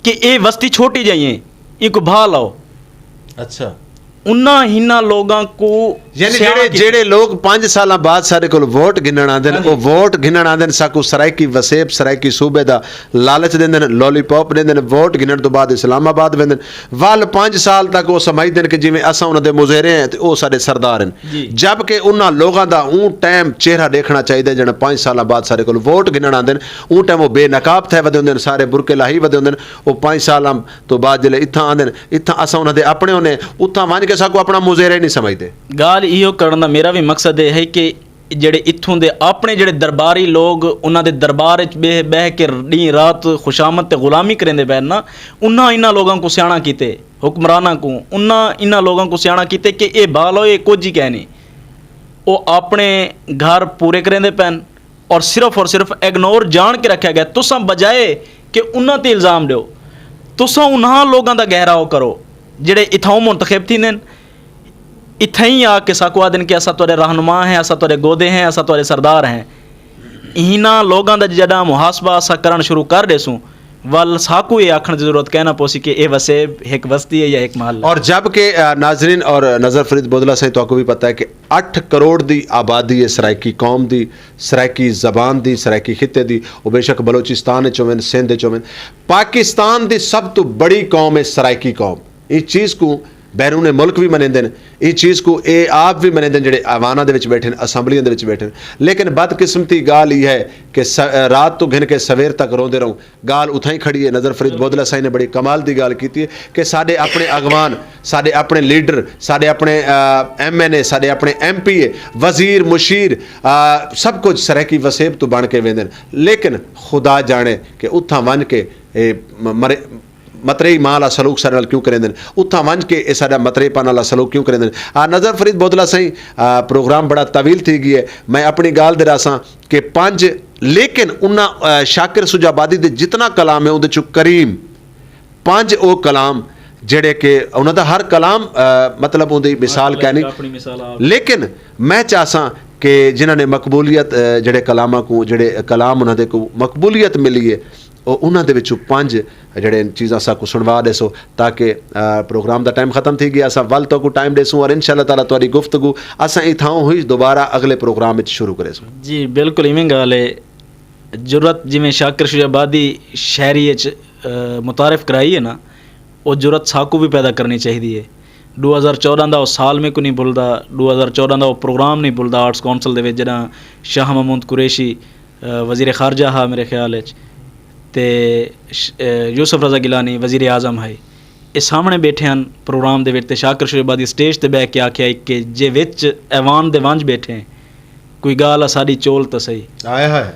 کہ اے وستی چھوٹی جائی ہے، ان کو بھا لاؤ۔ اچھا۔ انہاں ہناں لوگاں کو یعنی سیاح جڑے، کی جڑے لوگ پنج سالاں بعد سارے کول ووٹ گھنن آندے نے، ہاں جی۔ او ووٹ گھنن آندے نے، ساکو سرائیکی وسیب، سرائیکی صوبے دا لالچ دیندے نے، لالی پاپ دیندے نے، ووٹ گھنن تو بعد اسلام آباد ویندے نے۔ ول پنج سال تک او سمجھدے نے کہ جویں اساں انہاں دے مظہرے ہیں تے او ساڈے سردار ہیں۔ جی۔ جبکہ انہاں لوگاں دا اون ٹائم چہرہ دیکھنا چاہیدا ہے، جنہاں پنج سالاں بعد سارے کول ووٹ گھنن آندے نے، اون ٹائم او بے نقاب تھے ودے ہوندے نے، سارے برقعے لاہی ودے ہوندے نے، او پنج سالاں تو بعد جلے اتھاں آندے نے، اتھاں اساں انہاں دے اپنے ہونے، اتھاں ونج کے ساکو اپنا مظہرہ ہی نہیں سمجھدے۔ گال ایہو کرن دا میرا بھی مقصد اے ہے کہ جڑے اتھوں دے اپنے جڑے درباری لوگ انہاں دے دربار وچ بہ، بہ کے دن رات خوشامد تے غلامی کریندے پے نا، انہاں انہاں لوگاں کو سیاݨا کیتے، حکمراناں کو، انہاں انہاں لوگاں کو سیاݨا کیتے کہ اے بھا لو، اے کچھ ہی کہہ نہیں۔ او اپنے گھر پورے کریندے پین، اور صرف اور صرف اگنور جان کے رکھیا گیا۔ تساں بجائے کہ انہاں تے الزام دیو، تساں انہاں لوگاں دا گہراؤ کرو جڑے اتھاؤں منتخب تھی نے، اتھائی آ کے ساکو آدن کہ اسا تہاڈے رہنما ہیں، اسا تہاڈے گودے ہیں، اسا تہاڈے سردار ہیں۔ انہاں لوگاں دا جڈاں محاسبہ اسا کرن شروع کر دیسوں، ول ساکو یہ آکھن دی ضرورت کہنا پوسی کہ اے وسیب ایک وستی ہے یا ایک محلہ۔ اور جب کہ، آ، ناظرین اور نظر فرید بودلا سائیں، تو کو بھی پتہ ہے کہ اٹھ کروڑ دی آبادی ہے سرائیکی قوم دی، سرائیکی زبان دی، سرائیکی خطے دی، وہ بے شک بلوچستان وچ ہوون، سندھ وچ ہوون، پاکستان دی سب تو بڑی قوم ہے سرائیکی قوم۔ اس چیز کو بیرون ملک بھی منیندے نے، اس چیز کو اے آپ بھی منیندے نے جڑے ایواناں دے وچ بیٹھے نے، اسمبلیاں دے وچ بیٹھے نے۔ لیکن بدقسمتی گال یہ ہے کہ س-، رات تو گھن کے سویر تک روندے رہوں۔ گال اتھاں ہی کھڑی ہے۔ نظر فرید بودلا سائیں نے بڑی کمال دی گال کیتی ہے کہ ساڈے اپنے اگوان، ساڈے اپنے لیڈر، ساڈے اپنے، آ، ایم این اے، ساڈے اپنے ایم پی اے، وزیر، مشیر، آ، سب کچھ سرائیکی وسیب تو بن کے ویندے نے۔ لیکن خدا جانے کہ اتھاں ونج کے اے م-، مرے، مترے ماں والا سلوک سارے نال کیوں کریندے نے؟ اتھاں ونج کے اے ساڈا مترے پن والا سلوک کیوں کریندے نے؟ آ، نظر فرید بودلا سائیں، آ، پروگرام بڑا طویل تھی گیا ہے، میں اپنی گال دے راساں کہ پنج، لیکن انہاں، آ، شاکر سجا آبادی دے جتنا کلام ہے، اندے چوں کریم پنج او کلام جڑے کہ انہاں دا ہر کلام، آ، مطلب، اندی مثال کہنی۔ لیکن میں چاہساں کہ جنہاں نے مقبولیت، آ، جڑے کلاماں کو، جڑے کلام انہاں دے کو مقبولیت ملی ہے، او انہاں دے وچوں پنج جڑے چیزاں ساکو سنوا دے سو، تاکہ، آ، پروگرام دا ٹائم ختم تھی گیا۔ اساں ول تو کو ٹائم دے سوں اور انشاءاللہ تعالیٰ تہاڈی گفتگو اساں اتھاؤں ہوئی دوبارہ اگلے پروگرام وچ شروع کرے سوں۔ جی، بالکل ایویں گال ہے۔ جرات جویں شاکر شجاع آبادی شہری وچ، آ، متعارف کرائی ہے نا، او جرات ساکو بھی پیدا کرنی چاہیدی ہے۔ دو ہزار چودہ دا او سال میں کو نہیں بھولدا، دو ہزار چودہ دا او پروگرام نہیں بھولدا آرٹس کونسل دے وچ، جڑا شاہ محمود قریشی، آ، وزیر خارجہ ہا میرے خیال وچ، تے ش-، آ، یوسف رضا گیلانی وزیر اعظم ہے۔ اے سامنے بیٹھے ہیں پروگرام دے وچ، تے شاکر شجاع آبادی سٹیج تے بیٹھ کے آکھیا کہ جے وچ ایوان دے ونج بیٹھے ہیں، کوئی گال اساڈی چول تاں صحیح۔ ہائے ہائے۔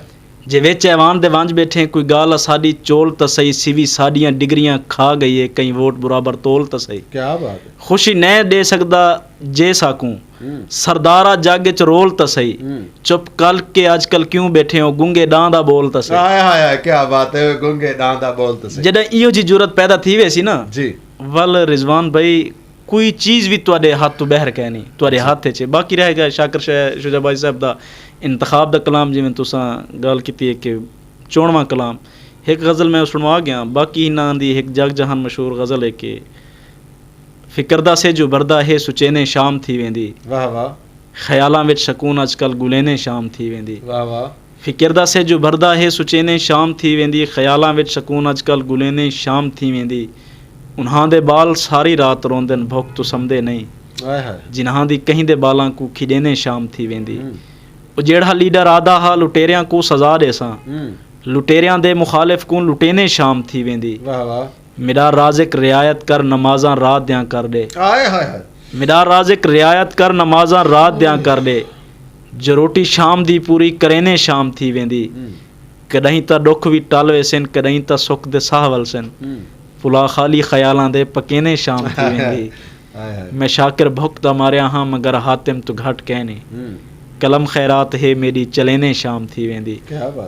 جے وچ ایوان دے ونج بیٹھے ہیں، کوئی گال اساڈی چول تاں صحیح، سیوی ساڈیاں ڈگریاں کھا گئی ہے، کہیں ووٹ برابر تول تاں صحیح۔ کیا بات ہے۔ خوشی نہ دے سکدا جے ساکوں، سردارا جگ وچ رول تاں سہی۔ چپ کل کے اج کل کیوں بیٹھے ہو؟ گنگے ڈاں دا بول تاں سہی۔ ہائے ہائے ہائے، کیا بات ہے، گنگے ڈاں دا بول تاں سہی۔ جڈاں ایہو جی جرات پیدا تھی ویسی نا، جی۔ ول رضوان بھائی، کوئی چیز وی تہاڈے ہتھ تو باہر کہنی، تہاڈے ہتھ وچ ہے۔ باقی رہ گیا شاکر شاہ شجاع بھائی صاحب دا انتخاب دا کلام، جویں تساں گل کیتی ہے کہ چونواں کلام، ایک غزل میں سنوا گیا۔ باقی انہاں دی ایک جگ جہان مشہور غزل ہے کہ فکر دا سے جو بردا ہے سچینے شام تھی ویندی۔ واہ واہ۔ خیالاں وچ سکون اج کل گلینے شام تھی ویندی۔ واہ واہ۔ فکر دا سے جو بردا ہے سچینے شام تھی ویندی، خیالاں وچ سکون اج کل گلینے شام تھی ویندی۔ انہاں دے بال ساری رات روندن، بھوک تو سمدے نہیں۔ ہائے ہائے۔ جنہاں دی کہیں دے بالاں کو کھڈینے شام تھی ویندی۔ او جیڑا لیڈر آدا ہا لٹیریاں کو سزا دے ساں، لٹیریاں دے مخالف کو لٹینے شام تھی ویندی۔ واہ واہ۔ میرا رازق رعایت کر نمازاں رات دیاں کر دے۔ ہائے ہائے ہائے۔ میرا رازق رعایت کر نمازاں رات دیاں کر دے۔ جو روٹی شام دی پوری کرینے شام تھی ویندی۔ کدائیں تاں ڈکھ وی ٹل ویسن، کدائیں تاں سکھ دے ساہ ولسن۔ پلا خالی خیالاں دے پکینے شام تھی ویندی۔ میں شاکر بھک دا ماریا ہاں، مگر حاتم تو گھٹ کہنی۔ قلم خیرات ہے میری چلینے شام تھی ویندی۔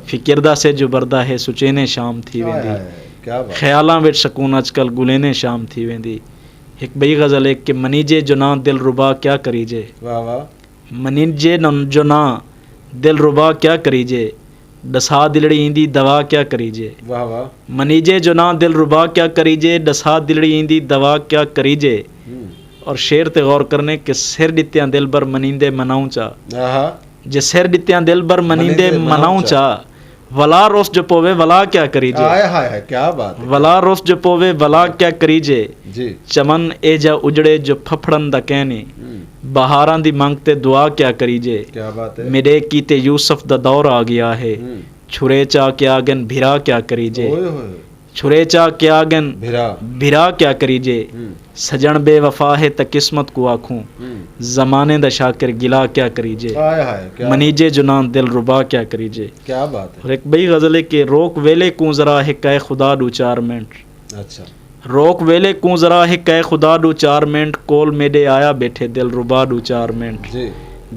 فکر دا سے جو بردا ہے سچینے شام تھی ویندی۔ خیالاں وچ سکون اج کل گلینے شام تھی ویندی۔ ایک بئی غزل ہے کہ منیجے جو نہ دل ربا کیا کریجے۔ واہ واہ۔ منیجے نہ جو نہ دل ربا کیا کریجے، ڈسا دلڑی ایندی دوا کیا کریجے۔ واہ واہ۔ منیجے جو نہ دل ربا کیا کریجے، ڈسا دلڑی ایندی دوا کیا کریجے۔ اور شعر تے غور کرنے کہ سر ڈتیاں دل بر منیندے مناؤں چا۔ آہا۔ جے سر ڈتیاں دل بر منیندے مناؤں چا، ولا روس جو پووے ولا کیا کری جے۔ ہائے ہائے ہائے، کیا بات ہے۔ ولا روس جو پووے ولا کیا کری جے۔ جی۔ چمن اے جا اجڑے جو پھپھڑن دا کہنی۔ بہاراں دی منگ تے دعا کیا کری جے۔ کیا بات ہے۔ میرے کیتے یوسف دا دور آ گیا ہے۔ چھرے چا کے آگن بھرا کیا کری جے۔ چھرے چا کے آگن بھرا۔ بھرا کیا کری جے۔ سجن بے وفا ہے تے قسمت کو آکھوں۔ زمانے دا شاکر گلا کیا کری جے۔ ہائے ہائے، کیا منیجے جو نہ دل ربا کیا کری جے۔ کیا بات ہے۔ اور ایک بئی غزل ہے کہ روک ویلے کوں ذرا ہے کہے خدا ڈو چار منٹ۔ اچھا۔ روک ویلے کوں ذرا ہے کہے خدا ڈو چار منٹ، کول میڈے آیا بیٹھے دل ربا ڈو چار منٹ۔ جی۔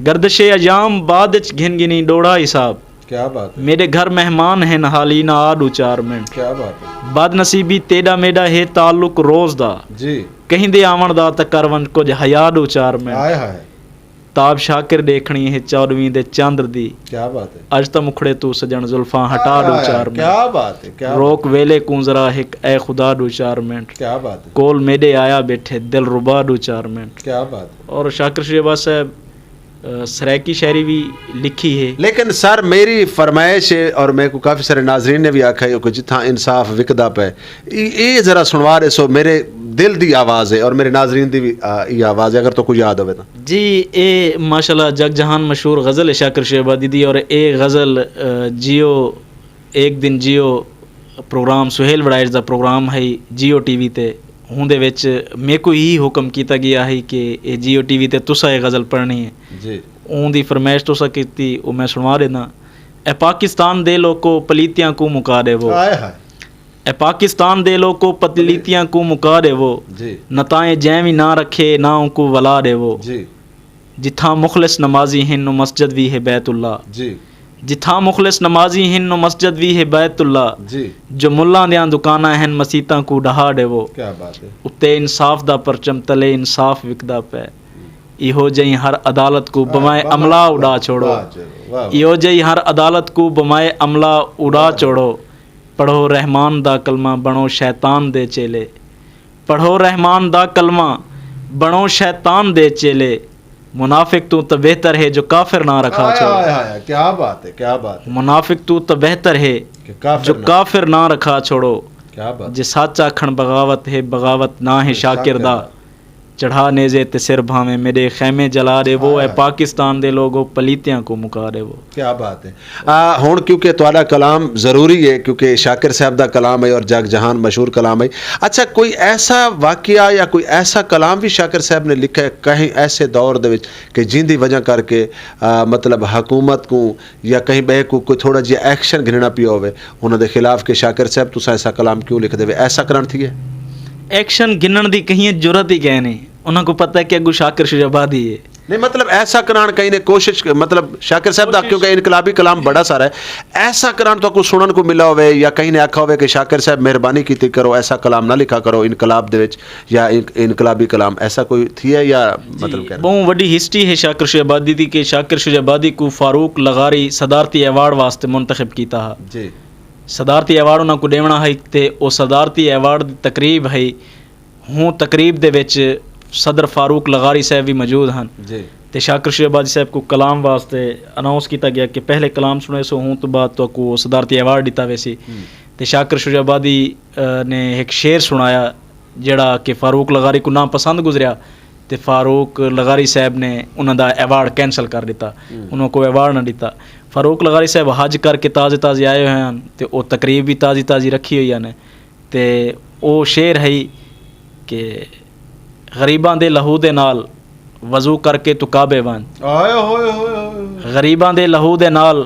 گردش ایام بعد اچ گھن گنی ڈوڑا حساب۔ کیا بات ہے۔ میرے گھر مہمان ہیں نہالی نہ آ ڈو چار منٹ۔ کیا بات ہے۔ بد نصیبی تیڈا میڈا ہے تعلق روز دا۔ جی۔ کہیں دے آون دا تے کر ونج کچھ حیا ڈو چار منٹ۔ ہائے ہائے۔ تاب شاکر دیکھنی ہے چودویں دے چندر دی۔ کیا بات ہے۔ اج تاں مکھڑے تو سجن زلفاں ہٹا ڈو چار منٹ۔ کیا بات ہے، کیا بات ہے۔ روک ویلے کوں ذرا ہک اے خدا ڈو چار منٹ۔ کیا بات ہے۔ کول میڈے آیا بیٹھے دل ربا ڈو چار منٹ۔ کیا بات ہے۔ اور شاکر شہباز صاحب، سرائیکی شاعری بھی لکھی ہے۔ لیکن سر، میری فرمائش ہے اور میرے کو کافی سارے ناظرین نے بھی آکھا ہے کہ جتھاں انصاف وکدا پے، اے، اے ذرا سنوا دے سو، میرے دل دی آواز ہے اور میرے ناظرین دی بھی، آ، یہ آواز ہے، اگر تو کوئی یاد ہوئے تو۔ جی، اے ماشاءاللہ جگ جہان مشہور غزل ہے شاکر شہبادی دی، اور اے غزل، آ، جیو ایک دن جیو پروگرام، سہیل وڑائچ دا پروگرام ہے جیو ٹی وی تے، ہوں دے وچ میکو ہی حکم کیتا گیا ہے کہ اے جیو ٹی وی تے تسا اے غزل پڑھنی ہے۔ جی۔ اون دی فرمائش تسا کیتی، او میں سنوا دینا۔ اے پاکستان دے لوکو، پلیتیاں کو مکا دے وہ۔ ہائے ہائے۔ اے پاکستان دے لوکو، پتلیتیاں کو مکا دے وہ۔ جی۔ نہ تائیں جیویں نہ رکھے، نہ ان کو ولا دے وہ۔ جی۔ جتھاں مخلص نمازی ہن، نو مسجد وی ہے بیت اللہ۔ جی۔ جتھاں مخلص نمازی ہن، نو مسجد وی ہے بیت اللہ۔ جی۔ جو ملاں دیاں دکاناں ہن، مسیتاں کو ڈہا دے وہ۔ کیا بات ہے۔ اتے انصاف دا پرچم، تلے انصاف وکدا پے۔ ایہو جئی ہر عدالت کو بمائے عملہ اڑا چھوڑو۔ واہ جی، واہ، واہ۔ ایہو جئی ہر عدالت کو بمائے عملہ اڑا چھوڑو۔ پڑھو رحمان دا کلمہ، بنو شیطان دے چیلے۔ پڑھو رحمان دا کلمہ، بنو شیطان دے چیلے۔ منافق تو تے بہتر ہے جو کافر نہ رکھا چھوڑو۔ ہائے ہائے، کیا بات ہے، کیا بات ہے۔ منافق تو تے بہتر ہے جو کافر نہ رکھا چھوڑو۔ کیا بات۔ جے سچ آکھن بغاوت ہے، بغاوت نہ ہے شاکر دا۔ چڑھا نیزے تے سر بھاویں میرے خیمے جلا دے وہ، اے پاکستان دے لوگو، پلیتیاں کو مکا دے وہ۔ کیا بات ہے۔ آ، ہن کیونکہ تہاڈا کلام ضروری ہے، کیونکہ شاکر صاحب دا کلام ہے اور جگ جہان مشہور کلام ہے۔ اچھا، کوئی ایسا واقعہ یا کوئی ایسا کلام بھی شاکر صاحب نے لکھا ہے کہیں ایسے دور دے وچ کہ جن دی وجہ کر کے، آ، مطلب حکومت کو یا کہیں بے کو کوئی تھوڑا جہا ایکشن گھننا پیا ہوئے انہاں دے خلاف کہ شاکر صاحب تساں ایسا کلام کیوں لکھ دے وے، ایسا کرن تھی ہے؟ ایکشن گھنن دی کہیں جرات ہی کہہ نہیں۔ انہاں کو پتہ ہے کہ اگو شاکر شجاع آبادی ہے۔ نہیں، مطلب، ایسا کران کہیں نے کوشش، مطلب، شاکر صاحب دا، کوشش۔ کیونکہ انقلابی کلام بڑا سارا ہے، ایسا کران تو کو سنن کو ملا ہوئے یا کہیں نے آکھا ہوئے کہ شاکر صاحب، مہربانی کیتی کرو، ایسا کلام نہ لکھا کرو انقلاب دے وچ، یا ان-، انقلابی کلام، ایسا کوئی تھی ہے یا؟ جی، مطلب، کہہ رہے بہت وڈی ہسٹری ہے شاکر شجاع آبادی دی، کہ شاکر شجاع آبادی کو فاروق لغاری صدارتی ایوارڈ واسطے منتخب کیتا ہا۔ جی۔ صدارتی ایوارڈ انہاں کو دیونا ہے، تے او صدارتی ایوارڈ دی تقریب ہے۔ ہوں تقریب دے وچ صدر فاروق لغاری صاحب بھی موجود ہن۔ جی۔ تے شاکر شجاع آبادی صاحب کو کلام واسطے اناؤنس کیتا گیا کہ پہلے کلام سنے سو، ہوں تو بعد تو کو صدارتی ایوارڈ دیتا ویسی۔ ہوں۔ تے شاکر شجاع آبادی، آ، نے ایک شعر سنایا، جڑا کہ فاروق لغاری کو ناپسند گزریا، تے فاروق لغاری صاحب نے انہاں دا ایوارڈ کینسل کر دیتا۔ ہوں۔ انہاں کو ایوارڈ نہ دیتا۔ فاروق لغاری صاحب حج کر کے تازے تازے آئے ہوئے ہیں، تے او تقریب بھی تازی تازی رکھی ہوئی نے۔ تے او شعر ہے کہ غریباں دے لہو دے نال وضو کر کے تو کعبے ونج۔ آئے ہوئے ہوئے ہوئے۔ غریباں دے لہو دے نال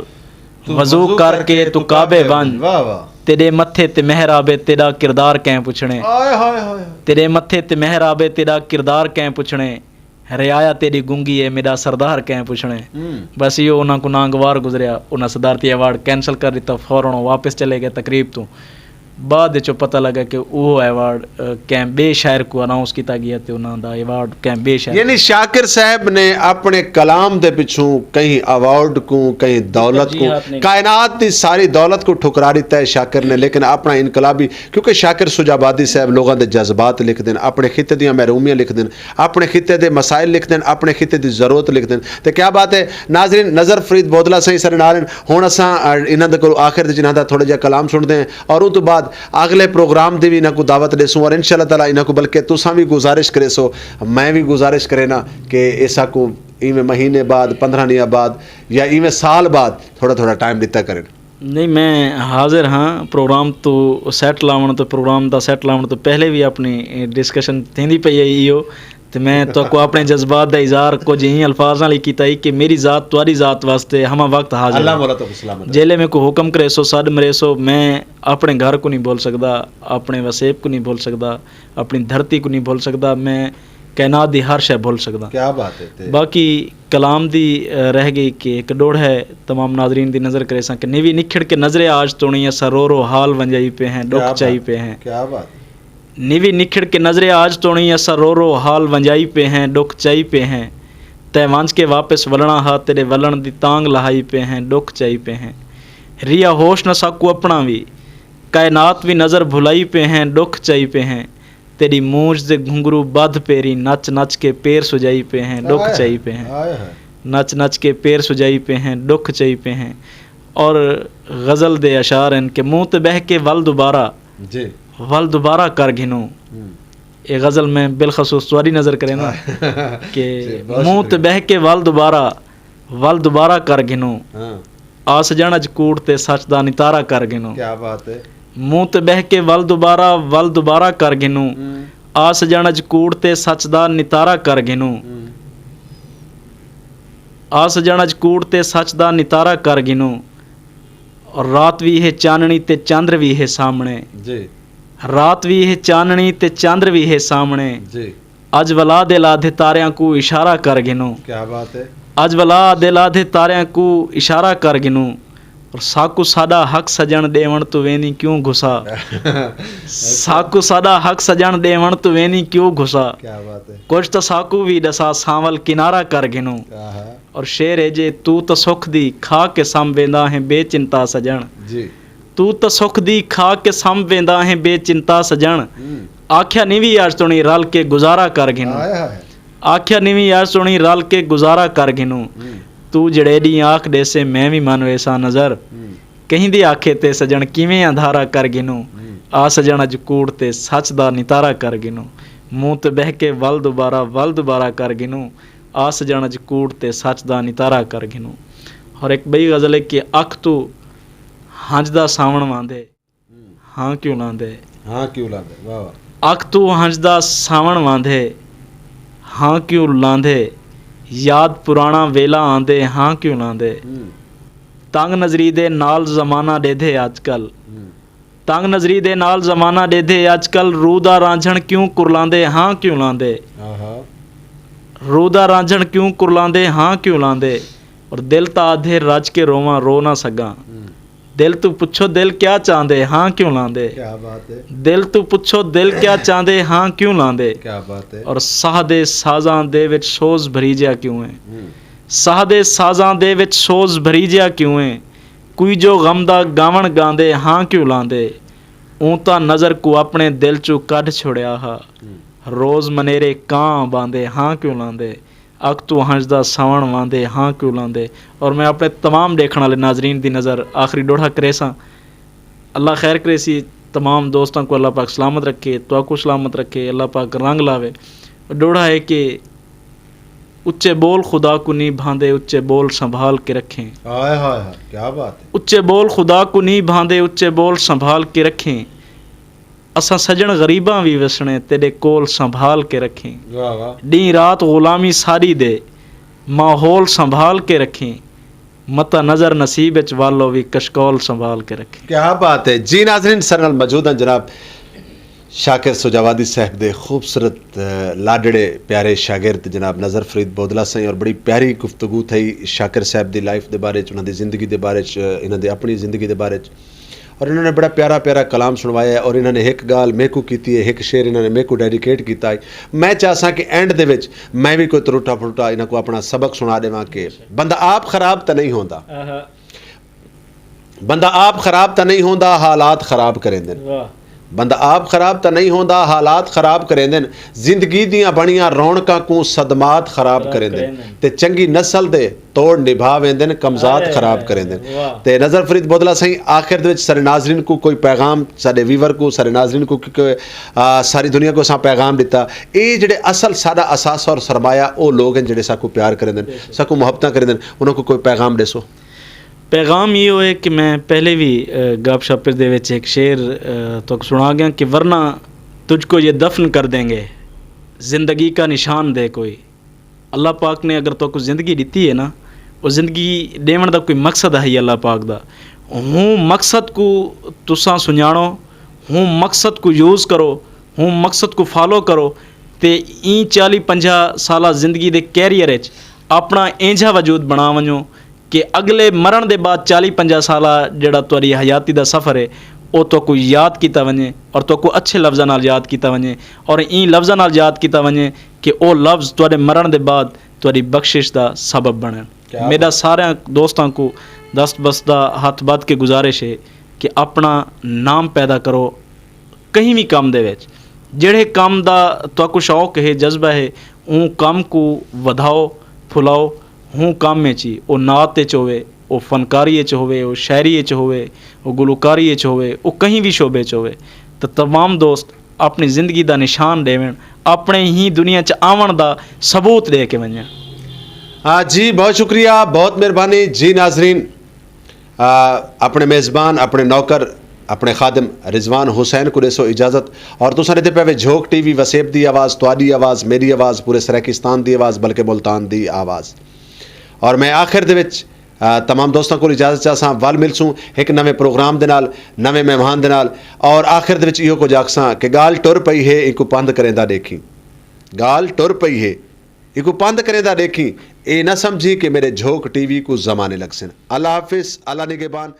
تو وضو وضو کر کر کے کے تو تو کعبے کعبے ونج۔ ونج۔ واہ واہ۔ تیرے متھے تے مہراب ہے، تیرا کردار کہیں پوچھنے۔ آئے ہائے ہائے ہائے۔ تیرے متھے تے مہراب ہے، تیرا کردار کہیں پوچھنے۔ رعایا تیری گنگی ہے، میرا سردار کہیں پوچھنے۔ ہوں۔ بس یہ انہاں کو ناگوار گزریا، انہاں صدارتی ایوارڈ کینسل کر دیتا، فوراً واپس چلے گئے تقریب تو۔ بعد وچ پتہ لگا کہ وہ ایوارڈ، آ، کہیں بے شاعر کو اناؤنس کیتا گیا تے انہاں دا ایوارڈ کہیں بے شاعر۔ یعنی شاکر صاحب نے اپنے کلام دے پچھوں کہیں ایوارڈ کو، کہیں دولت کو، کائنات دی ساری دولت کو ٹھکرا دیتا ہے شاکر نے، لیکن اپنا انقلابی، کیونکہ شاکر سجابادی صاحب لوگاں دے جذبات لکھ دین، اپنے خطے دیاں محرومیاں لکھ دین، اپنے خطے دے مسائل لکھ دین، اپنے خطے دی ضرورت لکھ دین۔ تے کیا بات ہے ناظرین، نظر فرید بودلا سائیں سارے نال ہن۔ ہن اساں، آ، انہاں دے کول آخر دے جنہاں دا تھوڑا جہا کلام سنتے ہیں اور اس تو بعد اگلے پروگرام دی بھی انہاں کو دعوت دے سوں اور انشاءاللہ تعالیٰ انہاں کو، بلکہ تساں بھی گزارش کرے سو، میں بھی گزارش کرے نا کہ ایسا کو ایویں مہینے بعد، پندرہ دنیا بعد یا ایویں سال بعد تھوڑا تھوڑا ٹائم دیتا کریں۔ نہیں، میں حاضر ہاں۔ پروگرام تو سیٹ لاون تو، پروگرام دا سیٹ لاون تو پہلے بھی اپنی ڈسکشن تھیندی پئی ہے ایو۔ تے میں تو کو اپنے جذبات دا اظہار کچھ ہی الفاظ نال ہی کیتا ہی کہ میری ذات تہاڈی ذات واسطے ہمہ وقت حاضر اللہ ہاں۔ مولا تو سلامت رکھے۔ جیلے میں کو حکم کرے سو، سڈ مرے سو، میں اپنے گھر کو نہیں بھول سکدا، اپنے وسیب کو نہیں بھول سکدا، اپنی دھرتی کو نہیں بھول سکدا، میں کائنات دی ہر شے بھول سکدا۔ کیا بات ہے تے۔ باقی کلام دی، آ، رہ گئی کہ ایک ڈوڑ ہے، تمام ناظرین دی نظر کرے ساں کہ نیوی نکھڑ کے نظرے آج تونی اسا رو رو حال ونجائی پے ہیں، کیا ڈکھ بات چائی ہے، پے ہیں۔ کیا بات ہے۔ نیوی نکھڑ کے نظرے آج تونی اسا رو رو حال ونجائی پے ہیں، ڈکھ چائی پے ہیں۔ تے ونج کے واپس ولنا ہا، تیرے ولن دی تانگ لہائی پے ہیں، ڈکھ چائی پے ہیں۔ ریا ہوش نہ ساکو اپنا وی، کائنات وی نظر بھلائی پے ہیں، ڈکھ چائی پے ہیں۔ تیری مونجھ دے گھنگرو بدھ پیری نچ نچ کے پیر سجائی پے ہیں، ڈکھ چائی پے ہیں۔ ہائے ہائے۔ نچ نچ کے پیر سجائی پے ہیں، ڈکھ چائی پے ہیں۔ اور غزل دے اشعار ہیں کہ منہ تے بہہ کے ول دوبارہ، جی۔ ول دوبارہ کر گھنوں۔ ہوں۔ یہ غزل میں بالخصوص تہاڈی نظر کرے نا کہ جی، بہت منہ تے شکریہ۔ بہہ کے ول دوبارہ، ول دوبارہ کر گھنوں۔ ہاں۔ آ سجن اج کوڑ تے سچ دا نتارا کر گھنوں۔ کیا بات ہے۔ منہ تے بہہ کے ول دوبارہ، ول دوبارہ کر گھنوں۔ ہوں۔ آ سجن اج کوڑ تے سچ دا نتارا کر گھنوں۔ ہوں۔ آ سجن اج کوڑ تے سچ دا نتارا کر گھنوں۔ اور رات وی ہے چاننی تے چندر وی ہے سامنے۔ جی۔ رات وی ہے چاننی تے چندر وی ہے سامنے۔ جی۔ اج ولا دے لادھے تاریاں کو اشارہ کر گھنوں۔ کیا بات ہے۔ اج ولا دے لادھے تاریاں کو اشارہ کر گھنوں۔ اور ساکو ساڈا حق سجن ڈیون تو وینی کیوں گھسا؟ ساکو ساڈا حق سجن ڈیون تو وینی کیوں گھسا؟ کیا بات ہے۔ کچھ تو ساکو وی ڈسا سانول کنارہ کر گھنوں۔ آہا۔ اور شعر ہے جے، تو تو سکھ دی کھا کے سم ویندا ہے بے چنتا سجن۔ جی۔ تو تو سکھ دی کھا کے سم ویندا ہے بے چنتا سجن۔ ہوں۔ آکھیا نیوی یار سونی رل کے گزارا کر گھنوں۔ ہائے ہائے۔ آکھیا نیوی یار سونی رل کے گزارا کر گھنوں۔ ہوں۔ تو جڑے دی آکھ دے سے میں وی من ویسا نظر۔ ہوں۔ کہیں دی آکھے تے سجن کیویں اندھارا کر گھنوں۔ ہوں۔ آ سجن اج کوڑ تے سچ دا نتارا کر گھنوں۔ منہ تے بہہ کے ول دوبارہ، ول دوبارہ کر گھنوں۔ آ سجن اج کوڑ تے سچ دا نتارا کر گھنوں۔ اور ایک بئی غزل ہے کہ اکھ تو ہنج دا ساون واندے، ہاں کیوں لاندے؟ ہاں کیوں لاندے؟ واہ واہ۔ اکھ تو ہنج دا ساون واندے، ہاں کیوں لاندے؟ یاد پرانا ویلا آندے، ہاں کیوں لاندے؟ ہوں۔ تنگ نظری دے نال زمانہ ڈیدھے اج کل۔ ہوں۔ تنگ نظری دے نال زمانہ ڈیدھے اج کل، روح دا رانجھن کیوں کرلاندے، ہاں کیوں لاندے؟ آہا۔ رودا رانجھن کیوں کرلاندے ہاں کیوں لاندے؟ اور دل تا آدھے رج کے روواں رو نہ سگاں۔ دل تو پچھو دل کیا چاہندے ہاں کیوں لاندے؟ کیا بات ہے۔ دل تو پچھو دل کیا چاہندے ہاں کیوں لاندے؟ کیا بات ہے۔ اور ساہ دے سازاں دے وچ سوز بھری جیا کیوں ہے؟ ساہ دے سازاں دے وچ سوز بھری جیا کیوں ہے؟ کوئی جو غم دا گاون گاندے ہاں کیوں لاندے؟ اوں تاں نظر کو اپنے دل چوں کڈھ چھوڑیا ہا۔ روز منیرے کاں باندے ہاں کیوں لاندے؟ اک تو ہنج دا ساون واندے ہاں کیوں لاندے؟ اور میں اپنے تمام دیکھن والے ناظرین دی نظر آخری ڈوڑھا کرے ساں۔ اللہ خیر کرے سی، تمام دوستاں کو اللہ پاک سلامت رکھے، تو کو سلامت رکھے، اللہ پاک رنگ لاوے۔ ڈوڑھا ہے کہ اچے بول خدا کو نہیں بھاندے، اچے بول سنبھال کے رکھیں۔ ہائے ہائے ہائے، کیا بات ہے۔ اچے بول خدا کو نہیں بھاندے، اچے بول سنبھال کے رکھیں۔ اساں سجن غریباں وی وسنے، تیرے کول سنبھال کے رکھیں۔ واہ واہ۔ ڈیں رات غلامی ساری دے، ماحول سنبھال کے رکھیں۔ متا نظر نصیب اچ والو وی کشکول سنبھال کے رکھیں۔ کیا بات ہے جی۔ ناظرین، سر نال موجود ہیں جناب شاکر سجاوادی صاحب دے خوبصورت، اے، لاڈڑے پیارے شاگرد جناب نظر فرید بودلا سائیں، اور بڑی پیاری گفتگو تھئی شاکر صاحب دی لائف دے بارے چ، انہاں دی زندگی دے بارے چ، انہاں دی اپنی زندگی دے بارے چ، اور انہاں نے بڑا پیارا پیارا کلام سنوایا ہے، اور انہاں نے ایک گال میکو کیتی ہے، ایک شعر انہاں نے میکو ڈیڈیکیٹ کیتا ہے۔ میں چاہساں کہ اینڈ دے وچ میں بھی کوئی تروٹا پھروٹا انہاں کو اپنا سبق سنا دیواں کہ بندہ آپ خراب تے نہیں ہوندا۔ بندہ آپ خراب تاں نہیں ہوندا، حالات خراب کریندن۔ بندہ آپ خراب تاں نہیں ہوندا، حالات خراب کریندن۔ زندگی دیاں بنیاں رونقاں کو صدمات خراب کریندن۔ تے چنگی نسل دے توڑ نبھا ویندن، کمزات خراب کریندن۔ تے نظر فرید بودلا سائیں، آخر دے وچ سارے ناظرین کو کوئی پیغام، سارے ویور کو، سارے ناظرین کو، کیونکہ، آ، ساری دنیا کو اساں پیغام دتا۔ اے جڑے اصل سارا اثاثہ اور سرمایہ او لوگ ہیں جڑے ساکو پیار کریندن، ساکو محبتاں کریندن، انہاں کو کوئی پیغام دسو۔ پیغام یہ ہوئے کہ میں پہلے بھی، اے، گپ شپ دے وچ ایک شعر، اے، تک سنا گیا کہ ورنہ تجھ کو یہ دفن کر دیں گے، زندگی کا نشان دے کوئی۔ اللہ پاک نے اگر تک زندگی دیتی ہے نا، وہ زندگی دیون دا کوئی مقصد ہے اللہ پاک دا۔ ہوں مقصد کو تساں سنجانو، ہوں مقصد کو یوز کرو، ہوں مقصد کو فالو کرو، تے این چالی پنجاہ سالہ زندگی دے کیریئر اچ اپنا اینجھا وجود بنا ونجو کہ اگلے مرن دے بعد چالی پنجاہ سالہ جڑا تہاڈی حیاتی دا سفر ہے، او تہاکوں یاد کیتا ونجے اور تہاکوں اچھے لفظاں نال یاد کیتا ونجے، اور این لفظاں نال یاد کیتا ونجے کہ او لفظ تہاڈے مرن دے بعد تہاڈی بخشش دا سبب بنن۔ میرا سارے دوستاں کو دست بست دا ہاتھ بات کے گزارش ہے کہ اپنا نام پیدا کرو، کہیں بھی کام دے وچ جڑے کام دا تہاکوں شوق ہے، جذبہ ہے، اون کام کو ودھاؤ، پھلاؤ۔ ہوں کام وچ ہی، او نعت وچ ہووے، او فنکاری وچ ہووے، او شاعری وچ ہووے، او گلوکاری وچ ہووے، او کہیں بھی شعبے وچ ہووے، تو تمام دوست اپنی زندگی دا نشان دیون، اپنے ہی دنیا چ آون دا ثبوت دے کے ونجن۔ ہاں جی، بہت شکریہ، بہت مہربانی جی ناظرین۔ آ، اپنے میزبان، اپنے نوکر، اپنے خادم رضوان حسین کو دیسو اجازت۔ اور تساں دے پے وے جھوک ٹی وی وسیب دی آواز، تواڈی آواز، میری آواز، پورے سرائیکستان دی آواز، بلکہ ملتان دی آواز۔ اور میں آخر دے وچ، آ، تمام دوستاں کو اجازت چاہساں، ول ملسوں ایک نویں پروگرام دے نال، نویں مہمان دے نال۔ اور آخر دے وچ ایہو کچھ آکھساں کہ گال ٹر پئی ہے، ایکو پند کریندا دیکھی۔ گال ٹر پئی ہے، ایکو پند کریندا دیکھی۔ اے نہ سمجھی کہ میرے جھوک ٹی وی کو زمانے لگ سن۔ اللہ حافظ، اللہ نگہبان۔